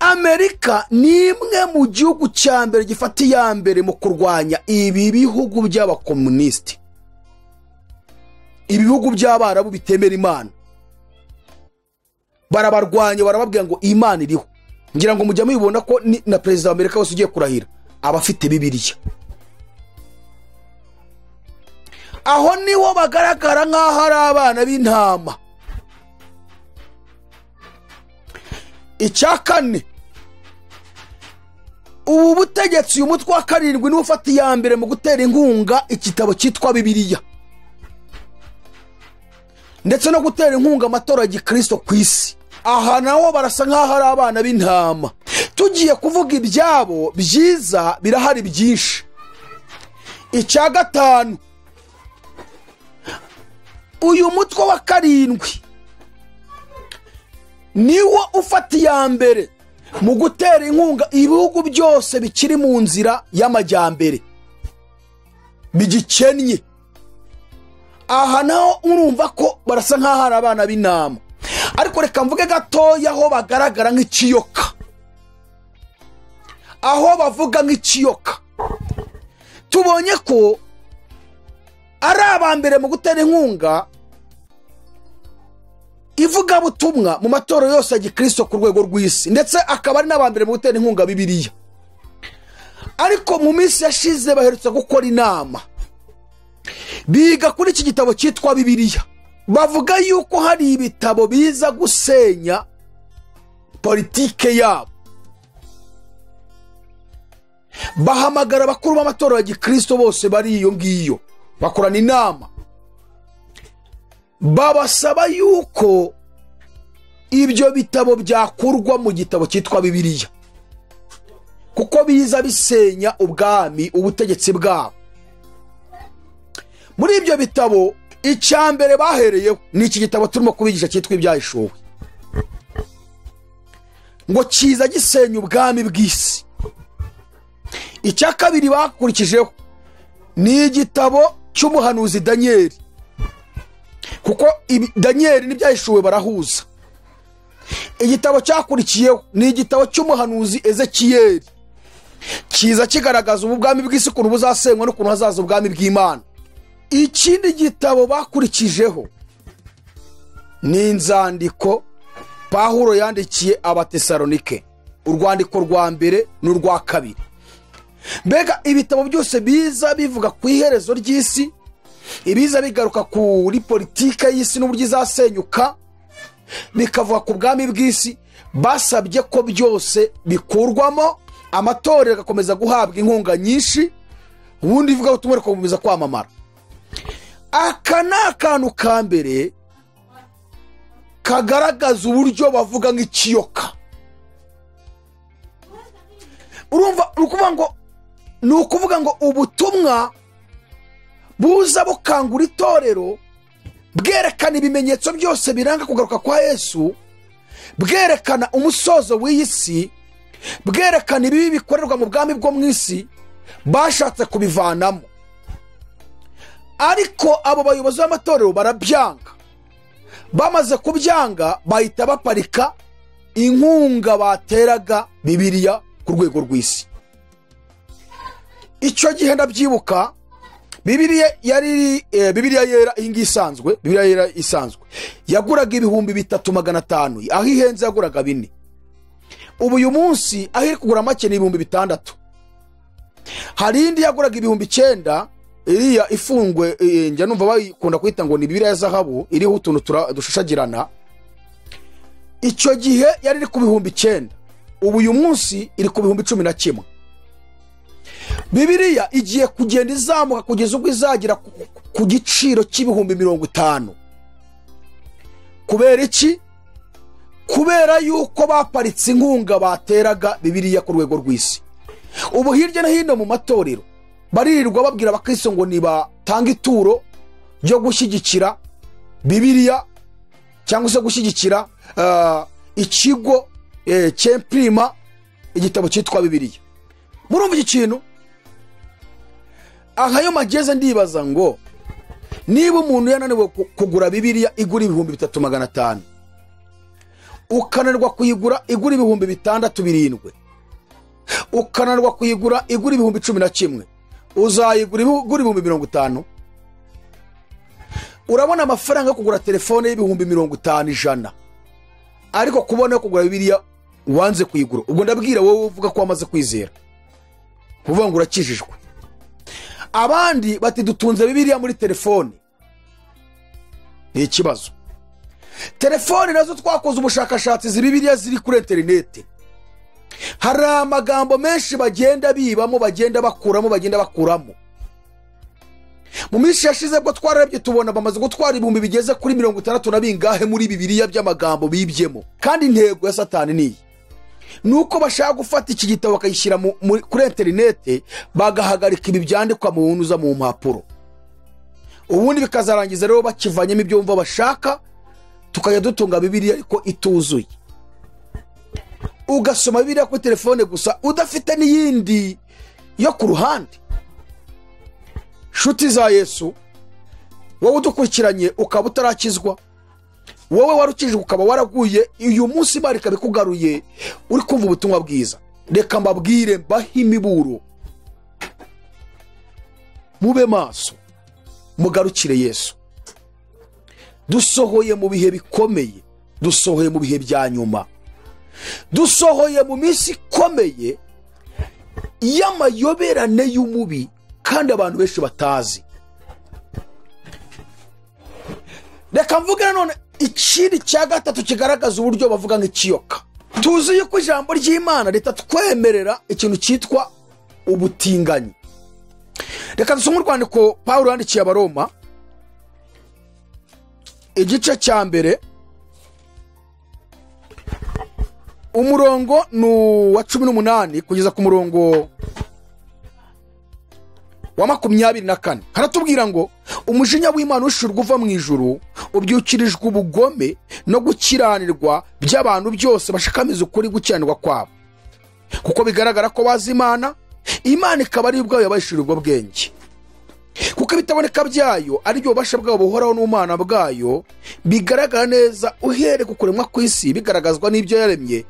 Amerika ni imwe mu gihugu cya mbere gifata iya mbere mu kurwanya ibi bihugu by'abakomunisiti, ibi bihugu by'abarabu bitemera Imana. Barabarwanya, barababwira ngo Imana iriho. Ngira ngo mujya mubibona ko na perezida wa Amerika wese ugiye kurahira aba afite Bibiliya. Aho niho bagaragara nkaho ari abana b'intama. Icya kane, ubu butegetsi, uyu mutwe wa 7 niwo ufata iya mbere mu gutera inkunga igitabo cyitwa Bibiliya, ndetse no gutera inkunga amatora ya gikristo ku isi. Aha naho barasa nkaho ari abana b'intama. Tugiye kuvuga ibyabo byiza, birahari byinshi, Icya gatanu, uyu mutwe wa karindwi niwo ufata iya mbere mu gutera inkunga ibihugu byose bikiri mu nzira y'amajyambere bigikennye. Aha naho urumva ko barasa nk'aho ari abana b'intama, ariko reka mvuge gatoya aho bagaragara nk'ikiyoka, aho bavuga nk'ikiyoka. Tubonye ko ari abambere mu gutera inkunga ivugabutumwa mu matorero yose ya gikristo ku rwego rw'isi, ndetse akaba ari n'abambere mu gutera inkunga Bibiliya. Ariko mu minsi yashize baherutse gukora inama biga kuri iki gitabo cyitwa Bibiliya, bavuga yuko hari ibitabo biza gusenya politike yabo. Bahamagara abakuru b'amatorero ya gikristo bose bari iyo ngiyo, bakorana inama, babasaba yuko ibyo bitabo byakurwa mu gitabo cyitwa Bibiliya, kuko biza bisenya ubwami, ubutegetsi bwabo. Muri ibyo bitabo icya mbere bahereyeho ni iki gitabo turimo kubigisha cyitwa Ibyahishuwe, ngo kiza gisenya ubwami bw'isi. Icya kabiri bakurikijeho ni igitabo cy'umuhanuzi Daniel, kuko Daniel n'Ibyahishuwe barahuza. Igitabo cyakurikiyeho ni igitabo cy'umuhanuzi Ezekiyeli, kiza kigaragaza ubwami bw'isi ukuntu buzasenywa n'ukuntu hazaza ubwami bw'Imana. Ikindi gitabo bakurikijeho ni inzandiko Pawulo yandikiye Abatesalonike, urwandiko rwa mbere n'urwa kabiri. Mbega ibitabo byose biza bivuga ku iherezo ry'isi, ibiza bigaruka kuri politike y'isi n'uburyo izasenyuka, bikavuga ku bwami bw'isi, basabye ko byose bikurwamo, amatorero agakomeza guhabwa inkunga nyinshi, ubundi ivuga ubutumwa rikomeza kwamamara. Aka ni akantu ka mbere kagaragaza uburyo bavuga nk'ikiyoka. Urumva, ni ukuvuga ngo ubutumwa buza bukangura itorero, bwerekana ibimenyetso byose biranga kugaruka kwa Yesu, bwerekana umusozo w'iyi si, bwerekana ibibi bikorerwa mu bwami bwo mu isi, bashatse kubivanamo. Ariko abo bayobozi b'amatorero barabyanga. Bamaze kubyanga bahita baparika inkunga bateraga Bibiliya ku rwego rw'isi. Icyo gihe ndabyibuka, Bibiliya yari Bibiliya yera iyi ngiyi isanzwe, Bibiliya yera isanzwe yaguraga 3500, aho ihenze yaguraga 4. Ubu uyu munsi aho iri kugura make ni 6000. Hari indi yaguraga 9000, iriya ifungwe, njya numva bayikunda kwita ngo ni Bibiliya ya zahabu iriho utuntu dushashagirana. Icyo gihe yari iri ku 9000, ubu uyu munsi iri ku 11,000. Bibiliya igiye kugenda izamuka kugeza ubwo izagira ku giciro cy'ibihumbi 50. Kubera iki? Kubera yuko baparitse inkunga bateraga Bibiliya ku rwego rw'isi. Ubu hirya no hino mu matorero baririrwa babwira abakristo ngo nibatanga ituro ryo gushyigikira Bibiliya cyangwa se gushyigikira ikigo cy'imprima igitabo cyitwa Bibiliya. Murumva iki kintu? Aha yo mageze ndibaza ngo niba umuntu yananiwe kugura Bibiliya igura 3500, ukananirwa kuyigura igura 6007, ukananirwa kuyigura igura 11,000, uzayigura igura 50,000? Urabona amafaranga yo kugura telefone y'ibihumbi 50 100, ariko kubona yo kugura Bibiliya wanze kuyigura. Ubwo ndabwira wowe uvuga ko wamaze kwizera, kuvuga ngo urakijijwe. Abandi bati dutunze Bibiliya muri telefone. Ni ikibazo. Telefone nazo twakoze ubushakashatsi, izi Bibiliya ziri kuri interineti, hari amagambo menshi bagenda bibamo, bagenda bakuramo, bagenda bakuramo. Mu minsi yashize bwo twararebye tubona bamaze gutwara ibihumbi bigeze kuri 60 na bingahe muri Bibiliya by'amagambo bibyemo. Kandi intego ya Satani ni iyi: Nuko bashaka gufata iki gitabo bakayishyira kuri interinete, bagahagarika ibi byandikwa mu bunuza mu mpapuro, ubundi bikazarangiza rero bakivanyemo ibyo bumva bashaka, tukajya dutunga Bibiliya ariko ituzuye. Ugasoma Bibiliya kuri telefone gusa udafite n'iyindi yo ku ruhande. Nshuti za Yesu, wowe udukurikiranye ukaba utarakizwa, wowe warukijwe ukaba waraguye, uyu munsi Imana ikabikugaruye uri kumva ubutumwa bwiza, reka mbabwire mbahe imiburo, mube maso, mugarukire Yesu. Dusohoye mu bihe bikomeye, dusohoye mu bihe bya nyuma, dusohoye mu minsi ikomeye y'amayoberane y'umubi kandi abantu benshi batazi. Reka mvuge nanone ikindi cya gatatu kigaragaza uburyo bavuga nk'ikiyoka. Tuzi yuko ijambo ry'Imana ritatwemerera ikintu cyitwa ubutinganyi. Reka dusome urwandiko Pawulo yandikiye Abaroma, igice cya mbere, umurongo ni uwa 18 kugeza ku murongo wa 24. Haratubwira ngo umujinya w'Imana ushirwa uva mu ijuru ubyukirijwe ubugome no gukiranirwa by'abantu byose bashikamiza ukuri gukiranirwa kwabo, kuko bigaragara ko bazi Imana, Imana ikaba ari ubwayo yabahishurira ubwo bwenge, kuko ibitaboneka byayo ari byo bubasha bwabo buhoraho n'ubumana bwayo bigaragara neza uhereye ku kuremwa kw'isi, bigaragazwa n'ibyo yaremye,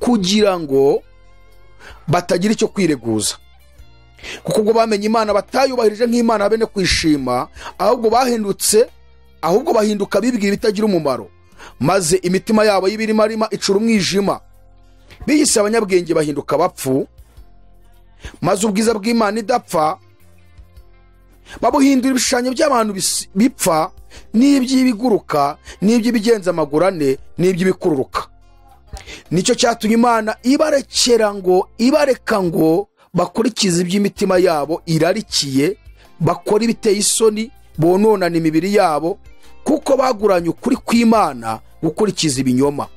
kugira ngo batagira icyo kwireguza. Kuko ubwo bamenye Imana batayubahirije nk'Imana bene kwishima, ahubwo bahinduka bibwira ibitagira umumaro, maze imitima yabo y'ibirimarima icura umwijima, biyise abanyabwenge bahinduka abapfu, maze ubwiza bw'Imana idapfa babuhindura ibishushanyo by'abantu bipfa, n'iby'ibiguruka, n'iby'ibigenza amaguru ane, n'iby'ibikururuka. Nicyo cyatumye Imana ibareka ngo bakurikize iby'imitima yabo irarikiye, bakora ibiteye isoni, bononana imibiri yabo, kuko baguranye ukuri kw'Imana gukurikiza ibinyoma,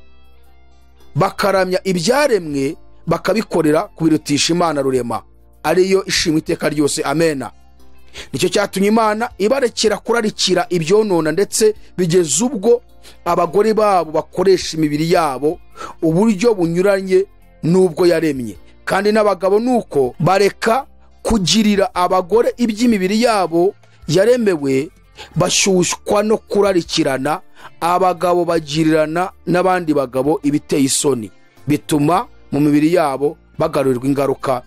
bakaramya ibyaremwe bakabikorera kubirutisha Imana rurema, ariyo ishimwe iteka ryose. Amena. Nicyo cyatumye Imana ibarekera kurarikira ibyonona, ndetse bigeze ubwo abagore babo bakoresha imibiri yabo uburyo bunyuranye n'ubwo yaremye, kandi n'abagabo nuko bareka kugirira abagore iby'imibiri yabo yaremewe, bashyushywa no kurarikirana, abagabo bagirirana n'abandi bagabo ibiteye isoni, bituma mu mibiri yabo bagarurirwa ingaruka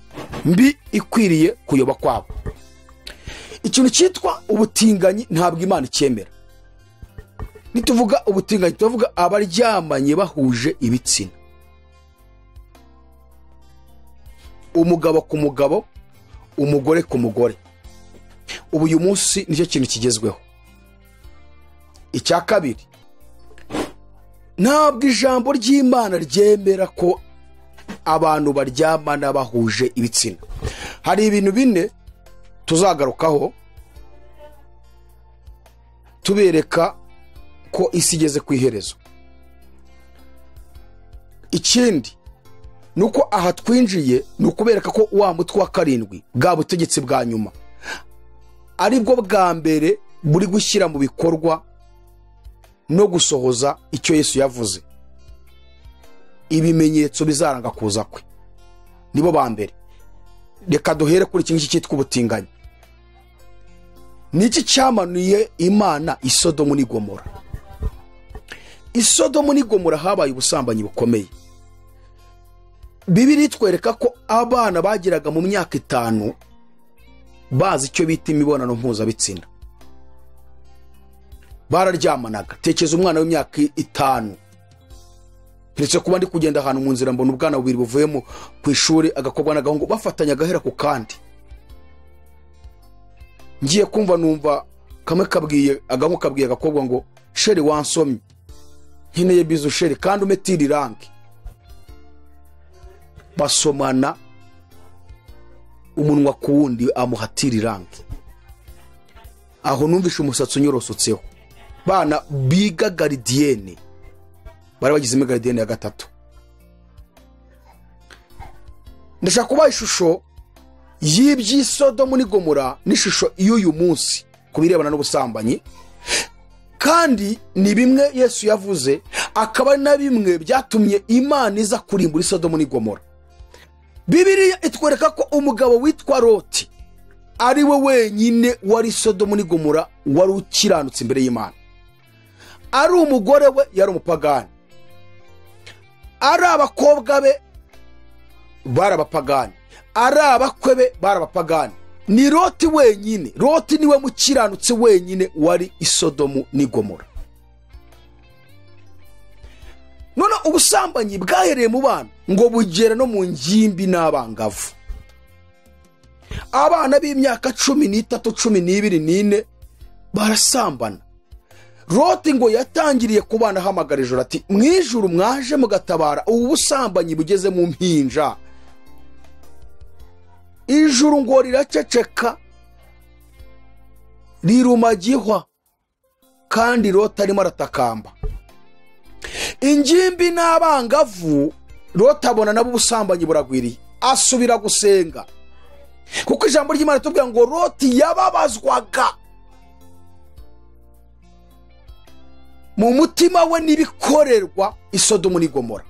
mbi ikwiriye kuyoba kwabo. Ikintu cyitwa ubutinganyi ntabwo Imana icyemera. Nituvuga ubutinganyi tuvuga abaryamanye bahuje ibitsina, umugabo ku mugabo, umugore ku mugore. Ubu uyu munsi nicyo kintu kigezweho. Icya kabiri, ntabwo ijambo ry'Imana ryemera ko abantu baryamana bahuje ibitsina. Hari ibintu bine tuzagarukaho tubereka ko isi igeze ku iherezo. Ikindi nuko aha twinjiye ni ukubereka ko wa mutwe wa karindwi bwa butegetsi bwa nyuma aribwo bwa mbere buri gushyira mu bikorwa no gusohoza icyo Yesu yavuze, ibimenyetso bizaranga kuza kwe. Nibo ba mbere. Reka duhere kuri iki ngiki cyitwa ubutinganyi. Niki cyamanuye Imana i Sodomu n'i Gomora? I Sodomu n'i Gomora habaye ubusambanyi bukomeye. Bibiliya itwereka ko abana bageraga mu myaka 5 bazi icyo bita imibonano mpuzabitsina, bararyamanaga. Tekeza umwana w'imyaka 5, ndetse kuba ndi kugenda ahantu mu nzira mbona ubwana bubiri buvuyemo ku ishuri, agakobwa n'agahungu bafatanya agahera ku kandi. Ngiye kumva numva kamwe kabwiye agahungu kabwiye agakobwa ngo sheri wansomye, nkeneye bizu sheri kandi umetira irangi. Basomana umunwa ku wundi amuhatira irangi. Aho numvishe umusatsi unyorosotseho. Bana biga garidiyene, bari bagizemo garidiyene ya 3. Ndashaka kubaha ishusho y'iby'isodomu n'igomora n'ishusho y'uyu munsi ku birebana n'ubusambanyi, kandi ni bimwe Yesu yavuze, akaba ari na bimwe byatumye Imana iza kurimbura Isodomu n'Igomora. Bibiliya itwereka ko umugabo witwa Loti ari we wenyine wari Sodomu n'Igomora wari ukiranutse imbere y'Imana. Ari umugore we yari umupagani, ari abakobwa be bari abapagani, ari abakwe be bari abapagani. Ni Loti wenyine, Loti niwe mukiranutse wenyine wari Isodomu n'Igomora. None ubusambanyi bwahereye mu bana ngo bugera no mu ngimbi n'abangavu. Abana b'imyaka 13, 12, 14 barasambana. Loti ngo yatangiriye ku bana ahamagara ijoro ati mwijuru mwaje mugatabara ubu busambanyi bugeze mu mpinja. Ijuru ngo riraceceka rirumagihwa, kandi Loti arimo aratakamba. Ingimbi n'abangavu Loti abona nabo ubusambanyi buragwiriye, asubira gusenga, kuko ijambo ry'Imana tubwira ngo Loti yababazwaga mu mutima we n'ibikorerwa Isodomu n'Igomora.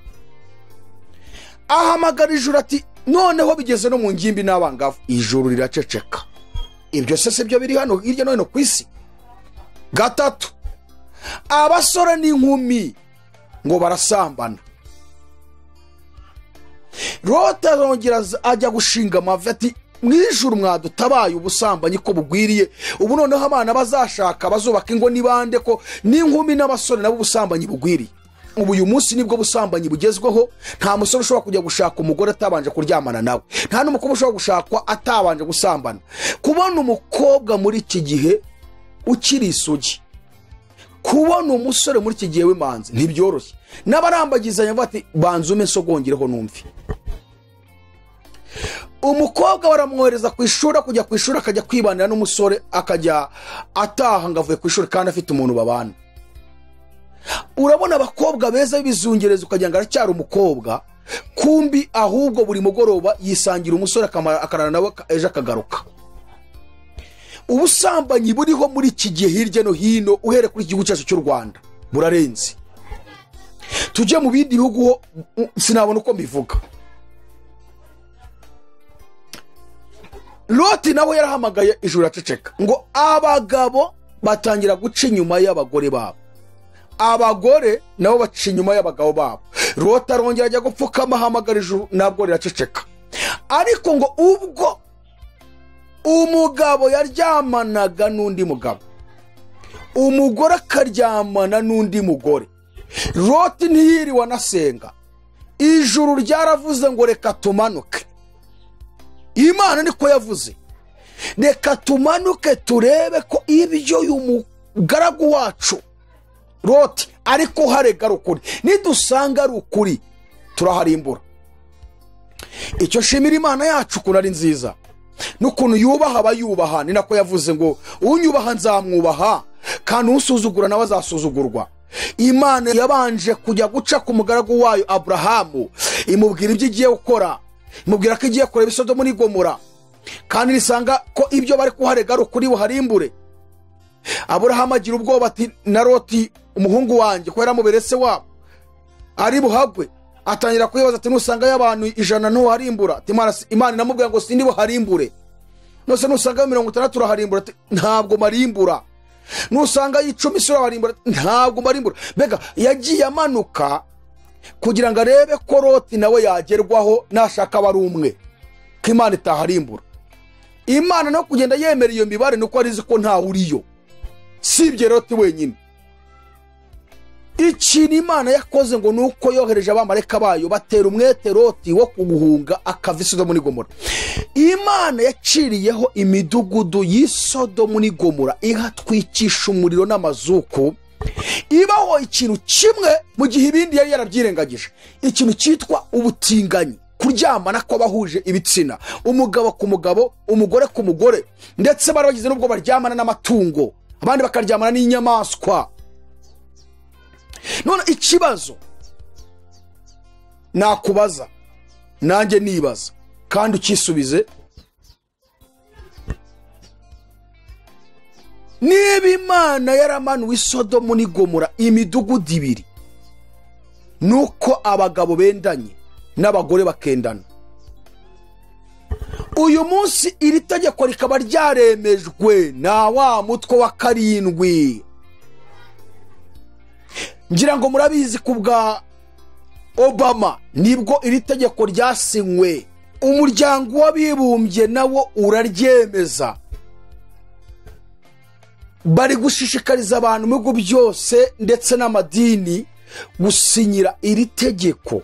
Ahamagara ijuru ati noneho bigeze no mu ngimbi n'abangavu. Ijuru riraceceka. Ibyo se byo biri hano hirya no hino ku isi. Gatatu, abasore n'inkumi ngo barasambana. Loti arongera ajya gushinga amavi ati mwijuru mwadutabaye ubusambanyi ko bugwiriye, ubu noneho abana bazashaka bazubaka ingo nibande ko n'inkumi n'abasore nabo ubusambanyi bugwiriye. Ubu uyu munsi nibwo busambanyi bugezweho. Nta musore ushobora kujya gushaka umugore atabanje kuryamana nawe, nta n'umukobwa ushobora gushakwa atabanje gusambana. Kubona umukobwa muri iki gihe ukiri isugi, kubona umusore muri iki gihe w'imanzi ntibyoroshye. N'abarambagizanya bati banza ume nsogongereho numve. Umukobwa baramwohereza ku ishuri, kujya ku ishuri akajya kwibanira n'umusore, akajya ataha ngo avuye ku ishuri kandi afite umuntu babana. Urabona abakobwa beza b'ibizungereza ukagira ngo aracyari umukobwa, kumbi ahubwo buri mugoroba yisangira umusore akarara nawe ejo akagaruka. Ubusambanyi buriho muri iki gihe hirya no hino, uhere kuri igihugu cyacu cy'u Rwanda, burarenze. Tujye mu bindi bihugu sinabona uko mbivuga. Loti nawe yarahamagaye ijuru aceceka, ngo abagabo batangira guca inyuma y'abagore babo, abagore nabo baca inyuma y'abagabo babo. Loti arongera ajya gupfukama ahamagara ijuru, nabwo riraceceka. Ariko ngo ubwo umugabo yaryamanaga n'undi mugabo, umugore akaryamana n'undi mugore, Loti ntiyiriwe anasenga. Ijuru ryaravuze ngo reka tumanuke. Imana niko yavuze, reka tumanuke turebe ko ibyo y'umugaragu wacu Loti ariko harega ari ukuri, nidusanga ari ukuri turaharimbura. Icyo shimira Imana yacu ukuntu ari nziza n'ukuntu yubaha abayubaha. Ni nako yavuze ngo unyubaha nzamwubaha, kandi usuzugura nawe azasuzugurwa. Imana yabanje kujya guca ku mugaragu wayo Aburahamu, imubwira ibyo igiye gukora, imubwira ko igiye kureba Isodomu n'Igomora, kandi risanga ko ibyo bari kuharega ari ukuri buharimbure. Aburahamu agira ubwoba ati na Loti umuhungu wanjye ko yaramuberetse wabo ari buhagwe. Atangira kwibaza ati nusanga y'abantu 100 ntuharimbura? Imana inamubwira ngo sindi buharimbure. Nose nusanga 60 uraharimbura? Ati ntabwo marimbura. Nusanga 10 si uraharimbura? Ntabwo marimbura. Mbega yagiye amanuka kugira ngo arebe ko Loti nawe yagerwaho nashaka bari umwe, ko Imana itaharimbura. Imana no kugenda yemera iyo mibare nuko arizi ko nta uriyo, sibye Loti wenyine. Ikintu Imana yakoze ngo nuko yohereje abamarayika bayo batera umwete Loti wo kuguhunga akava Isodomu n'Igomora. Imana yaciriyeho imidugudu y'Isodomu n'Igomora ihatwikisha umuriro n'amazuku, ibaho ikintu kimwe mu gihe ibindi yari yarabyirengagije, ikintu cyitwa ubutinganyi, kuryamana kw'abahuje ibitsina, umugabo ku mugabo, umugore ku mugore, ndetse bari bagize n'ubwo baryamana n'amatungo, abandi bakaryamana n'inyamaswa. None ikibazo nakubaza nanjye nibaza, Kandi ukisubize. Niba Imana yaramanuwe Sodomu n'Igomora imidugudu ibiri, nuko abagabo bendanye n'abagore bakendana, uyu munsi iri tegeko rikaba ryaremejwe na wa mutwe wa 7. Ngira ngo murabizi ku bwa Obama nibwo iri tegeko ryasinywe, umuryango w'abibumbye nawo uraryemeza. Bari gushishikariza abantu mu bihugu byose ndetse n'amadini gusinyira iri tegeko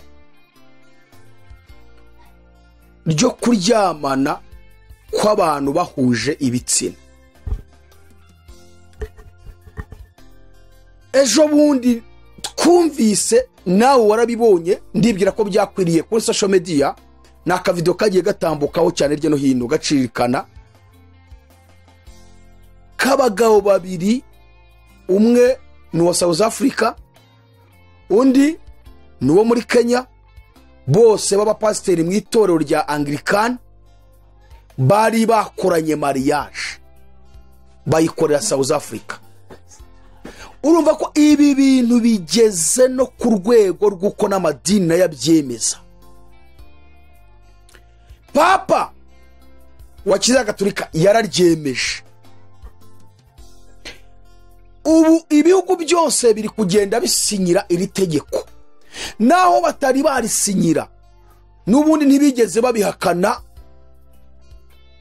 ryo kuryamana kw'abantu bahuje ibitsina. Ejo bundi twumvise, nawe warabibonye, ndibwira ko byakwiriye kuri social media, ni akavido kagiye gatambukaho cyane hirya no hino gacirikana, k'abagabo babiri, umwe ni uwa South Africa, undi ni uwo muri Kenya, bose b'abapasiteri mu itorero rya Anglican, bari bakoranye mariage bayikorera South Africa. Urumva ko ibi bintu bigeze no ku rwego rw'uko n'amadini nayo abyemeza. Papa wa Kiliziya Gatolika yararyemeje. Ubu ibihugu byose biri kugenda bisinyira iri tegeko, naho batari barisinyira n'ubundi ntibigeze babihakana,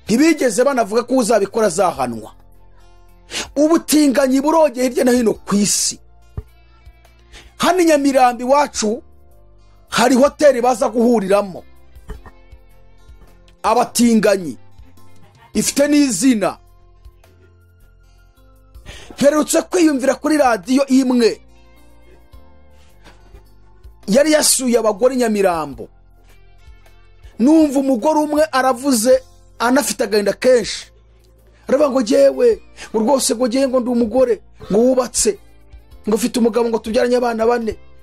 ntibigeze banavuga ko uzabikora azahanwa. Ubutinganyi burogeye hirya no hino ku isi. Hano i Nyamirambo iwacu hari hoteli baza guhuriramo abatinganyi, ifite n'izina. Mperutse kwiyumvira kuri radiyo imwe yari yasuye abagore Nyamirambo, numva umugore umwe aravuze anafite agahinda kenshi, aravuga ngo jyewe ngo rwose ngo jyewe ngo ndi umugore ngo wubatse, ngo mfite umugabo ngo tubyaranye abana 4,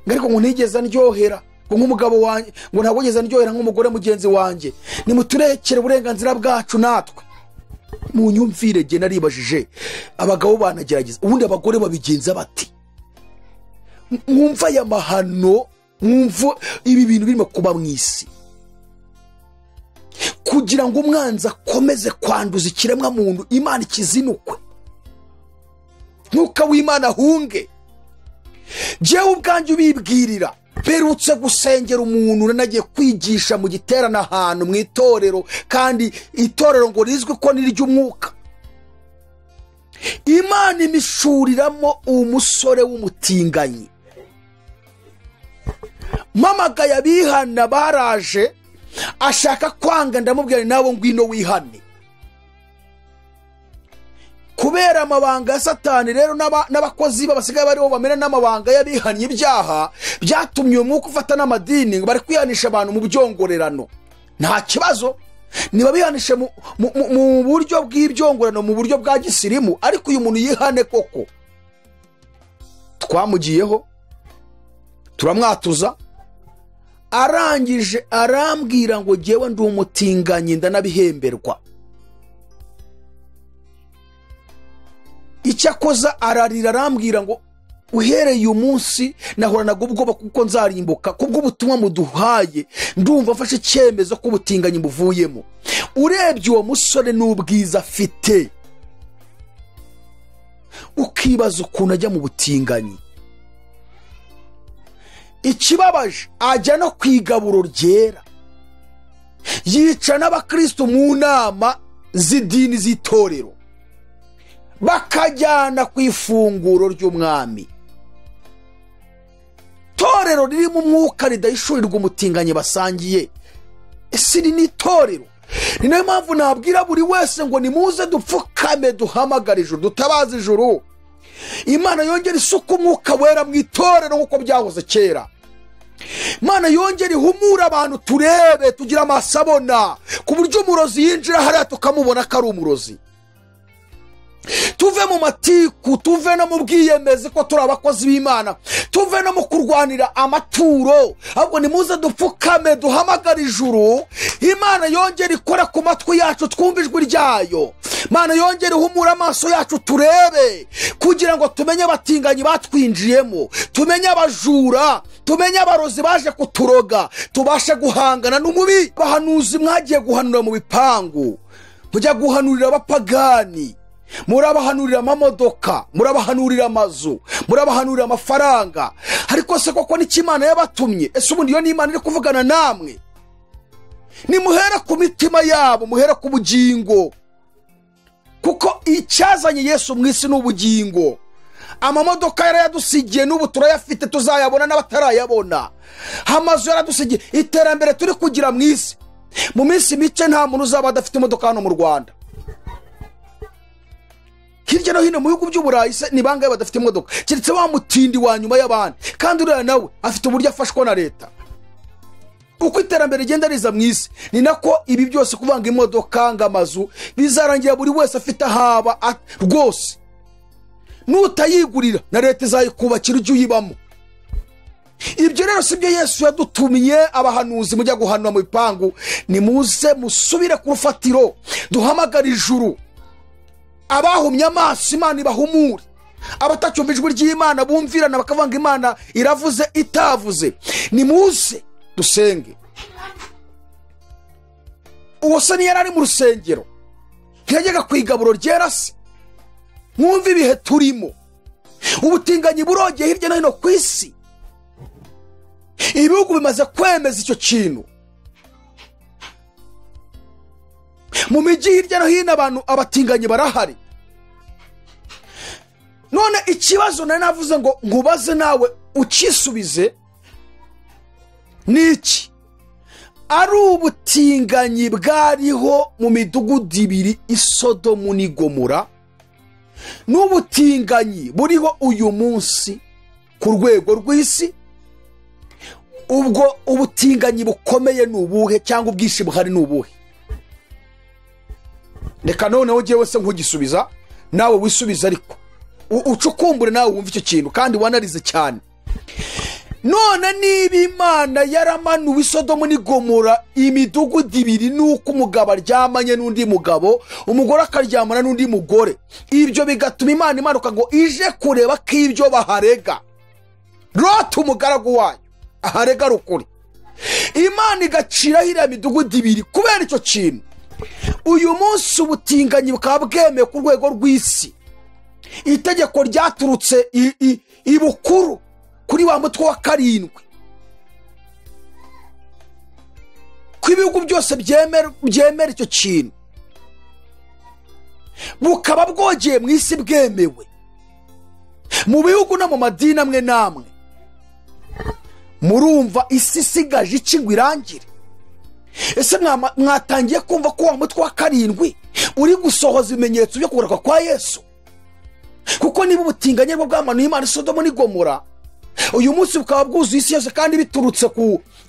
ngo ariko ngo ntigeze andyohera ngo nk'umugabo wanjye, ngo ntabwo nigeze andyohera nk'umugore mugenzi wanjye, nimuturekere uburenganzira bwacu natwe. Munyumvire, jye naribajije, abagabo banagerageza, ubundi abagore babigenza bati? Mwumva aya mahano, mwumva ibi bintu birimo kuba mu isi, kugira ngo umwanzi akomeze kwanduza ikiremwa muntu, Imana ikizinukwe, Mwuka w'Imana ahunge. Jewe ubwanjye ubibwirira, mperutse gusengera umuntu nagiye kwigisha mu giterane ahantu mu itorero, kandi itorero ngo rizwi ko ni iry'umwuka. Imana imishuriramo umusore w'umutinganyi. Mpamagaye abihana baraje, ashaka kwanga, ndamubwira nabo ngwino wihane. Kubera amabanga ya Satani rero n'abakozi b'abasigaye bariho bamera n'amabanga y'abihannye ibyaha, byatumye uyu mwuka ufata n'amadini ngo bari kwihanisha abantu mu byongorerano. Nta kibazo niba bihanishe mu buryo bw'ibyongorerano, mu buryo bwa gisirimu, ariko uyu muntu yihane koko. Twamugiyeho turamwatuza, arangije arambwira ngo jyewe ndi umutinganyi ndanabihemberwa. Icyakoza ararira arambwira ngo uhereye uyu munsi nahoranaga ubwoba kuko nzarimbuka, kubw'ubutumwa muduhaye ndumva afashe icyemezo ko ubutinganyi buvuyemo. Urebye uwo musore n'ubwiza afite, ukibaza ukuntu ajya mu butinganyi. Ikibabaje, ajya no ku igaburo ryera, yica n'abakristo mu nama z'idini z'itorero, bakajyana ku ifunguro ry'umwami. Torero ririmo umwuka ridahishurirwa umutinganyi basangiye. Ese iri ni itorero? Ni nayo mpamvu nabwira buri wese ngo nimuze dupfukame, duhamagare ijuru, dutabaze ijuru, Imana yongera isuka umwuka wera mu itorero nk'uko byahoze kera. Imana yongera ihumura abantu, turebe tugira amaso abona, ku buryo umurozi yinjira hariya tukamubona ko ari umurozi. Tuve mu matiku, tuve no mu bwiyemezi ko turi abakozi b'Imana, tuve no mu kurwanira amaturo, ahubwo nimuze dupfukame duhamagare ijuru. Imana yongere ikora ku matwi yacu twumve ijwi ryayo. Imana yongere ihumure amaso yacu turebe, kugira ngo tumenye abatinganyi batwinjiyemo, tumenye abajura, tumenye abarozi baje kuturoga, tubashe guhangana n'umubi. Bahanuzi mwagiye guhanura mu bipangu, mujya guhanurira abapagani, murabahanurira amamodoka, murabahanurira amazu, murabahanurira amafaranga. Ariko se koko n'icyo Imana yabatumye? Ese ubundi iyo ni Imana iri kuvugana namwe? Nimuhera ku mitima yabo, muhera ku bugingo, kuko icyazanye Yesu mu isi ni ubugingo. Amamodoka yarayadusigiye, n'ubu turayafite, tuzayabona n'abatarayabona. Amazu yaradusigiye, iterambere turi kugira mu isi. Mu minsi mike nta muntu uzaba adafite imodoka hano mu Rwanda. Hirya no hino mu bihugu by'Uburayi se ni bangahe badafite imodoka? Keretse wa mutindi wa nyuma y'abandi, kandi uriya nawe afite uburyo afashwa na leta. Uko iterambere rigenda riza mu isi, ni nako ibi byose kuvanga imodoka ng'amazu bizarangira buri wese afite ahaba rwose. Nutayigurira na leta izayikubakira ujye uyibamo. Ibyo rero si byo Yesu yadutumiye abahanuzi mujya guhanura mu bipangu. Nimuze musubire ku rufatiro, duhamagare ijuru. Abahumye amaso Imana ibahumure, abatacyumva ijwi ry'Imana bumvirana bakavanga Imana iravuze itavuze. Nimuze dusenge. Uwo se ntiyari ari mu rusengero, ntiyajyaga ku igaburo ryera se? Mwumve ibihe turimo, ubutinganyi burogeye hirya no hino ku isi. Ibihugu bimaze kwemeza icyo kintu. Mu mijyi hirya no hino abantu abatinganyi barahari. None ikibazo nari navuze ngo nkubaze nawe ukisubize niki? Ari ubutinganyi bwariho mu midugudu ibiri Isodomu n'Igomora, n'ubutinganyi buriho uyu munsi ku rwego rw'isi. Ubwo ubutinganyi bukomeye ni ubuhe, cyangwa ubwinshi buhari ni ubuhe? Reka noneho ugiye wese nkugisubiza, nawe wisubiza, ariko ucukumbure nawe wumve icyo kintu kandi wanarize cyane. None niba Imana yaramanuwe Isodomu n'Igomora imidugudu ibiri, nuko umugabo aryamanye n'undi mugabo, umugore akaryamana n'undi mugore, ibyo bigatuma Imana imanuka ngo ije kureba ko ibyo baharega Loti umugaragu wayo aharega rukuri, Imana igaciraho iriya midugudu ibiri kubera icyo kintu. Uyu munsi ubutinganyi bukaba bwemewe ku rwego rw'isi. Itegeko ryaturutse ibukuru kuri wa mutwe wa 7, ko ibihugu byose byemera icyo kintu, bukaba bwogeye mu isi, bwemewe mu bihugu no mu madini amwe n'amwe. Murumva isi isigaje iki ngo irangire? Ese mwatangiye kumva ko wa mutwe wa 7 uri gusohoza ibimenyetso byo kugaruka kwa Yesu? Kuko niba ubutinganyi bwo bwamanuye Imana Isodomu n'Igomora, uyu munsi bukaba bwuzuye isi yose, kandi biturutse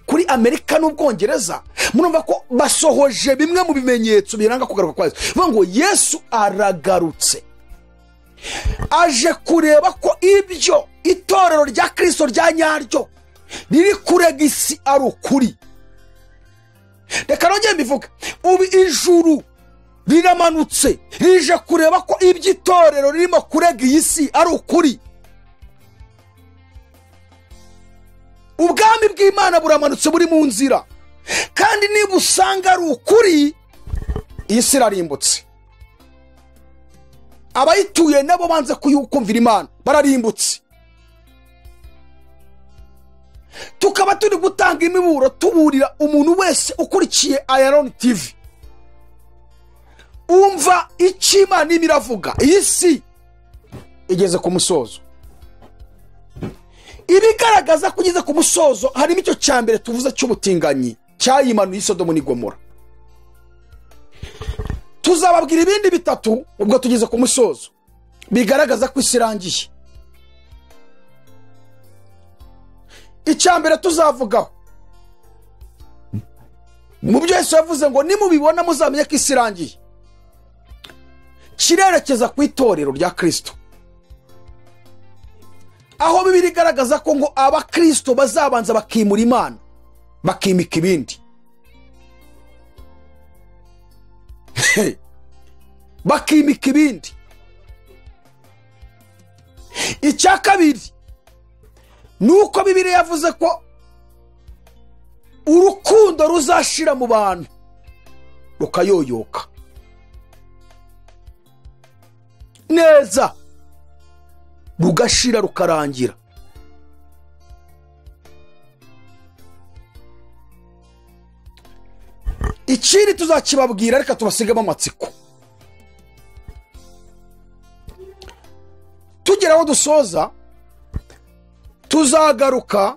kuri Amerika n'Ubwongereza, murumva ko basohoje bimwe mu bimenyetso biranga kugaruka kwa Yesu. Bivuga ngo Yesu aragarutse, aje kureba ko ibyo itorero rya Kristo rya nyaryo riri kurega isi ari ukuri. Reka nongere mbivuge, ubu ijuru riramanutse rije kureba ko iby'itorero ririmo kurega iyi si ari ukuri. Ubwami bw'Imana buramanutse buri mu nzira, kandi niba usanga ari ukuri, iyi si irarimbutse. Abayituye nabo banze kuyumvira Imana bararimbutse. Tukaba turi gutanga imiburo, tuburira umuntu wese ukurikiye Ayaloni TV, umva icyo Imana irimo iravuga. Iyi si igeze ku musozo. Ibigaragaza ko ugeze ku musozo harimo icyo cya mbere tuvuze cy'ubutinganyi cyayimanuye Isodomu n'Igomora. Tuzababwira ibindi bitatu ubwo tugeze ku musozo bigaragaza ko isi irangiye. Icya mbere tuzavugaho mu byo Yesu yavuze ngo nimubibona muzamenye ko isi irangiye, Kirerekeza ku itorero rya Kristo, aho Bibiliya igaragaza ko ngo abakristo bazabanza bakimura Imana bakimika ibindi, bakimika ibindi. Icya kabiri ni uko Bibiliya yavuze ko urukundo ruzashira mu bantu rukayoyoka neza, rugashira rukarangira. Ikindi tuzakibabwira, reka tubasigemo amatsiko tugera aho dusoza. Tuzagaruka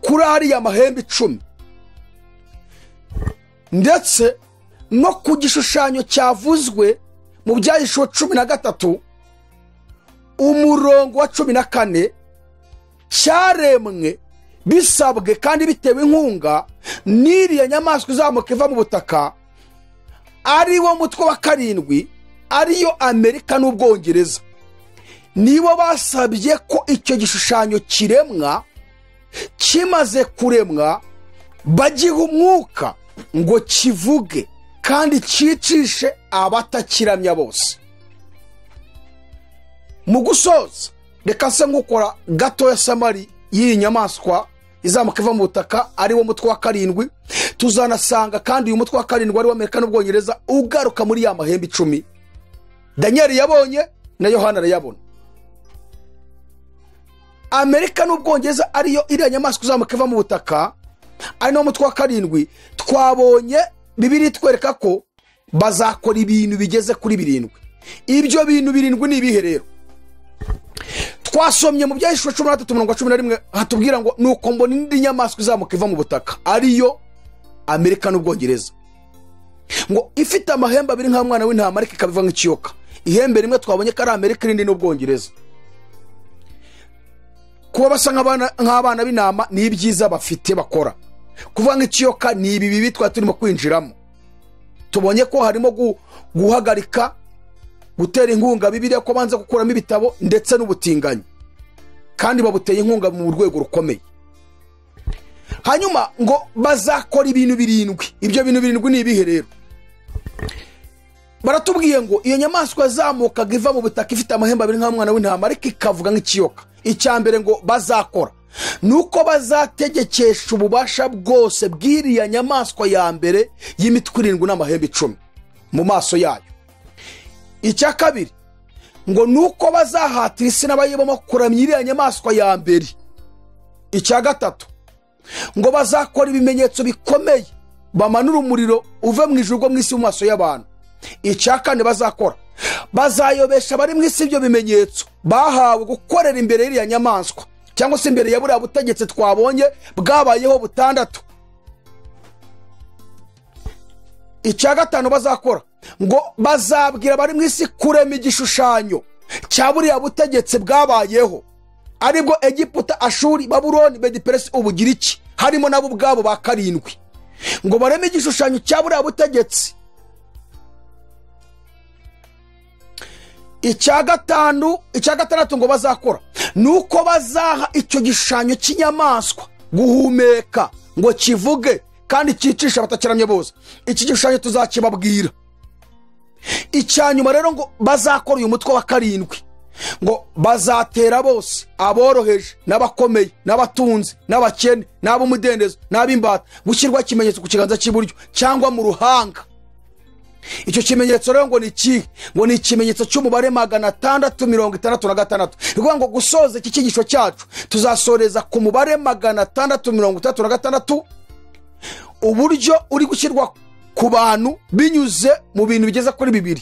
kuri ariya mahembe 10 ndetse no ku gishushanyo cyavuzwe mu Byahishuwe 13 umurongo wa 14, cyaremwe bisabwe kandi bitewe inkunga n'iriya nyamaswa izamuka iva mu butaka, ari wo mutwe wa 7, ariyo Amerika n'Ubwongereza. Nibo basabye ko icyo gishushanyo kiremwa, kimaze kuremwa bagiha umwuka ngo kivuge kandi cyicishe abatakiramya bose. Mu gusoza, reka nse nk'ukora gatoya samari y'iyi nyamaswa izamuka iva mu butaka, ari wo mutwe wa 7. Tuzanasanga kandi uyu mutwe wa 7 ari wo Amerika n'Ubwongereza ugaruka muri ya mahembe 10 Daniel yabonye na Yohana arayabona. Amerika n'Ubwongereza ariyo iriya nyamaswa izamuka iva mu butaka, ari no mutwe wa 7. Twabonye Bibiliya itwereka ko bazakora ibintu bigeze kuri 7. Ibyo bintu 7 ni ibihe rero? Twasomye mu Byahishuwe 13 umurongo wa 11, hatubwira ngo nuko mbona indi nyamaswa izamuka iva mu butaka, ariyo Amerika n'Ubwongereza, ngo ifite amahembe abiri nk'umwana w'intama ariko ikabiva nk'ikiyoka. Ihembe rimwe twabonye ko ari Amerika, irindi n'Ubwongereza. Kuba basa nk'abana b'intama ni ibyiza bafite bakora, kuvuga nk'ikiyoka ni ibi bibi twari turimo kwinjiramo. Tubonye ko harimo guhagarika gutera inkunga Bibiliya, ko banza gukuramo ibitabo, ndetse n'ubutinganyi, kandi babuteye inkunga mu rwego rukomeye. Hanyuma ngo bazakora ibintu 7. Ibyo bintu 7 ni ibihe rero? Baratubwiye ngo iyo nyamaswa yazamukaga iva mu butaka ifite amahembe abiri nk'umwana w'intama ariko ikavuga nk'ikiyoka. Icya mbere ngo bazakora nuko bazategekesha ububasha bwose bw'iriya nyamaswa ya mbere y'imitwe 7 n'amahembe 10 mu maso yayo. Icya kabiri ngo nuko bazahatira isi n'abayibamo kuramya iriya nyamaswa ya mbere. Icya gatatu ngo bazakora ibimenyetso bikomeye, bamanura umuriro uve mu ijuru rwo mu isi mu maso y'abantu. Icya kane bazakora, bazayobesha bari mu isi ibyo bimenyetso bahawe gukorera imbere y'iriya nyamaswa, cyangwa se imbere ya buriya butegetsi twabonye bwabayeho butandatu. Icya gatanu bazakora ngo bazabwira bari mu isi kurema igishushanyo cya buriya butegetsi bwabayeho, aribwo Egiputa, Ashuri, Babuloni, Mediperesi, Ubugiriki, harimo nabo ubwabo ba 7, ngo bareme igishushanyo cya buriya butegetsi. Icya gatandatu ngo bazakora nuko bazaha icyo gishushanyo cy'inyamaswa guhumeka ngo kivuge kandi cyicisha abatakiramye bose. Iki gishushanyo tuzakibabwira. Icya nyuma rero ngo bazakora uyu mutwe wa 7, ngo bazatera bose, aboroheje n'abakomeye n'abatunzi n'abakene n'ab'umudendezo n'ab'imbata, gushyirwa ikimenyetso ku kiganza cy'iburyo cyangwa mu ruhanga. Icyo kimenyetso rero ngo ni ikihe? Ngo ni ikimenyetso cy'umubare 666. Ni ukuvuga ngo gusoza iki cyigisho cyacu tuzasoreza ku mubare 666, uburyo uri gushyirwa ku bantu binyuze mu bintu bigeze kuri 2,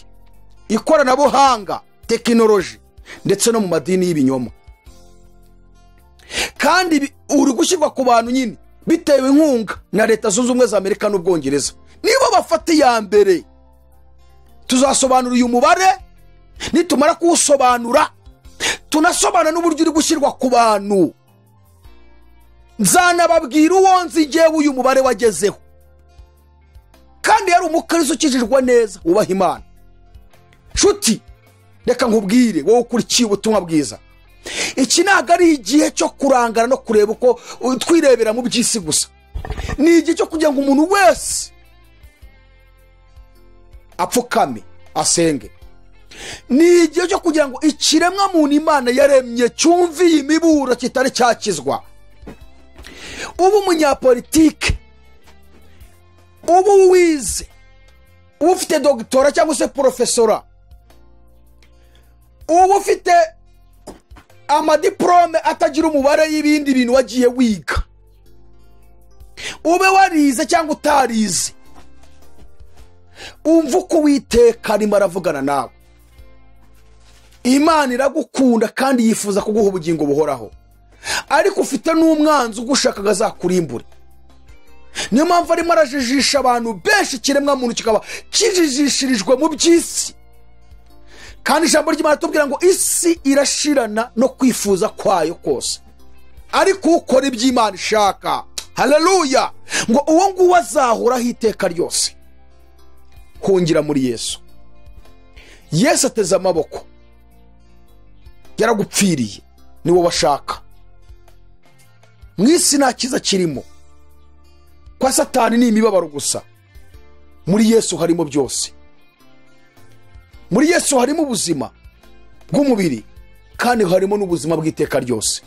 ikoranabuhanga, tekinoloji, ndetse no mu madini y'ibinyoma. Kandi uri gushyirwa ku bantu nyine bitewe inkunga na Leta Zunze Ubumwe za Amerika n'Ubwongereza. Nibo bafata iya mbere. Tuzasobanura uyu mubare, nitumara kuwusobanura tunasobanura n'uburyo uri gushyirwa ku bantu. Nzanababwira uwo nzi njyewe uyu mubare wagezeho, Kandi yari umukristo ukijijwe neza, wubaha Imana. Nshuti, reka nkubwire wowe ukurikiye ubutumwa bwiza, iki ntabwo ari igihe cyo kurangara no kureba uko twirebera mu by'isi gusa. Ni igihe cyo kugira ngo umuntu wese apfukame asenge. Ni igihe cyo kugira ngo ikiremwa muntu Imana yaremye cyumviye imiburo kitari cyakizwa. Ubu umunyapolitike, ubu wize, uba ufite dogitora cyangwa se porofesora, uba ufite amadiporome atagira umubare y'ibindi bintu wagiye wiga, ube warize cyangwa utarize, umva uko Uwiteka arimo aravugana nawe. Imana iragukunda kandi yifuza kuguha ubugingo buhoraho, ariko ufite n'umwanzi ugushaka azakurimbure. Niyo mpamvu arimo arajijisha abantu benshi, ikiremwa muntu kikaba kijijishirijwe mu by'isi. Kandi ijambo ry'Imana tubwira ngo isi irashirana no kwifuza kwayo kose, ariko ukora iby'Imana ishaka, haleluya, ngo uwo nguwo azahoraho iteka ryose. Hungira muri Yesu. Yesu ateze amaboko, yaragupfiriye, ni wowe ashaka. Mu isi nta cyiza kirimo, kwa Satani ni imibabaro gusa. Muri Yesu harimo byose. Muri Yesu harimo ubuzima bw'umubiri, kandi harimo n'ubuzima bw'iteka ryose.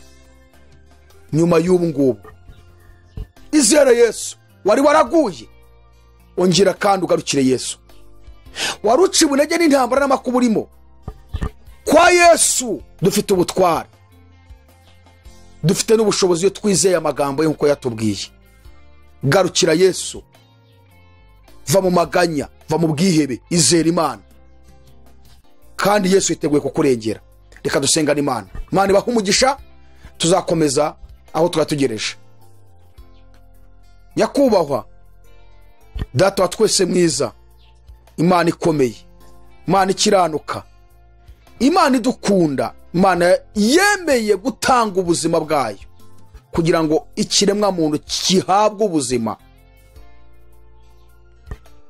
Nyuma y'ubu ngubu, izere Yesu. Wari waraguye, ongera kandi ugarukire Yesu. Wari uciwe intege n'intambara n'amakuba urimo, kwa Yesu dufite ubutware, dufite n'ubushobozi iyo twizeye amagambo ye nk'uko yatubwiye. Garukira Yesu, va mu maganya, va mu bwihebe, izere Imana, kandi Yesu yiteguye kukurengera. Reka dusengane Imana. Imana ibahe umugisha, tuzakomeza aho twatugereje. Nyakubahwa Data wa twese mwiza, Imana ikomeye, Imana ikiranuka, Imana idukunda, Imana yemeye gutanga ubuzima bwayo kugira ngo ikiremwa muntu gihabwe ubuzima.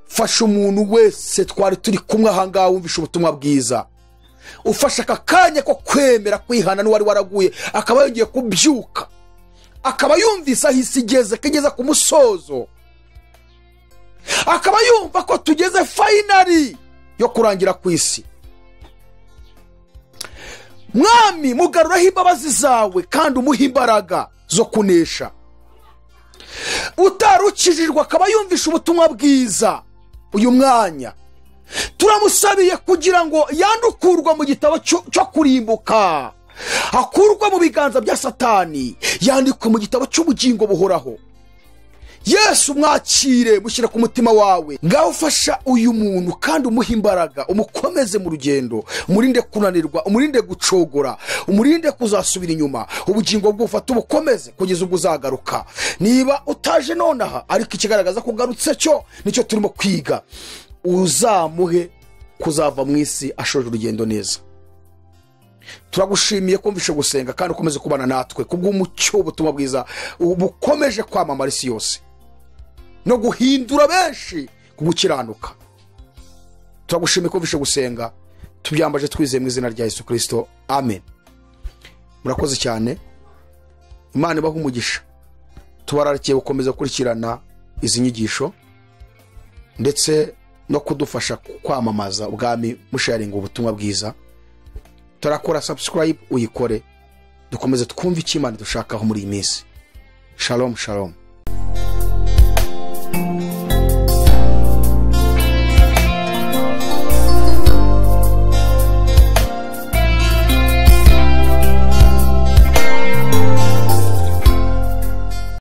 Fasha umuntu wese twari turi kumwe aha ngaha wumvishe ubutumwa bwiza, ufasha aka kanya ko kwemera kwihana n'uwari waraguye akaba yongeye kubyuka, akaba yumvise aho isi igeze, ko igeze ku musozo, akaba yumva ko tugeze finali yo kurangira ku isi. Mwami, mugaruraho imbabazi zawe kandi umuhe imbaraga zo kunesha. Utarukijijwe akaba yumvisha ubutumwa bwiza uyu mwanya, turamusabiye kugira ngo yandukurwa mu gitabo cyo kurimbuka, akurwa mu biganza bya Satani, yandikwe mu gitabo cy'ubugingo buhoraho. Yesu mwakire, mushyire ku mutima wawe. Ngaho ufasha uyu muntu kandi umuhe imbaraga, umukomeze mu rugendo, umurinde kunanirwa, umurinde gucogora, umurinde kuzasubira inyuma. Ubugingo bwe ufate ubukomeze kugeza ubwo uzagaruka. Niba utaje nonaha, ariko ikigaragaza ko ugarutse cyo nicyo turimo kwiga, uzamuhe kuzava mu isi ashoje urugendo neza. Turagushimiye kumvishe gusenga kandi ukomeze kubana natwe kubw'umucyo w'ubutumwa bwiza bukomeje kwamamara isi yose no guhindura benshi ku gukiranuka. Turagushimiye kumvishe gusenga, tubyambaje twizeye mu izina rya Yesu Kristo, amen. Murakoze cyane, Imana ibahe umugisha. Tubararikiye gukomeza gukurikirana izi nyigisho ndetse no kudufasha kwamamaza ubwami, musharinga ubutumwa bwiza. Turakora subscribe, uyikore, dukomeze twumve icyo Imana dushakaho muri iyi minsi. Shalom, shalom.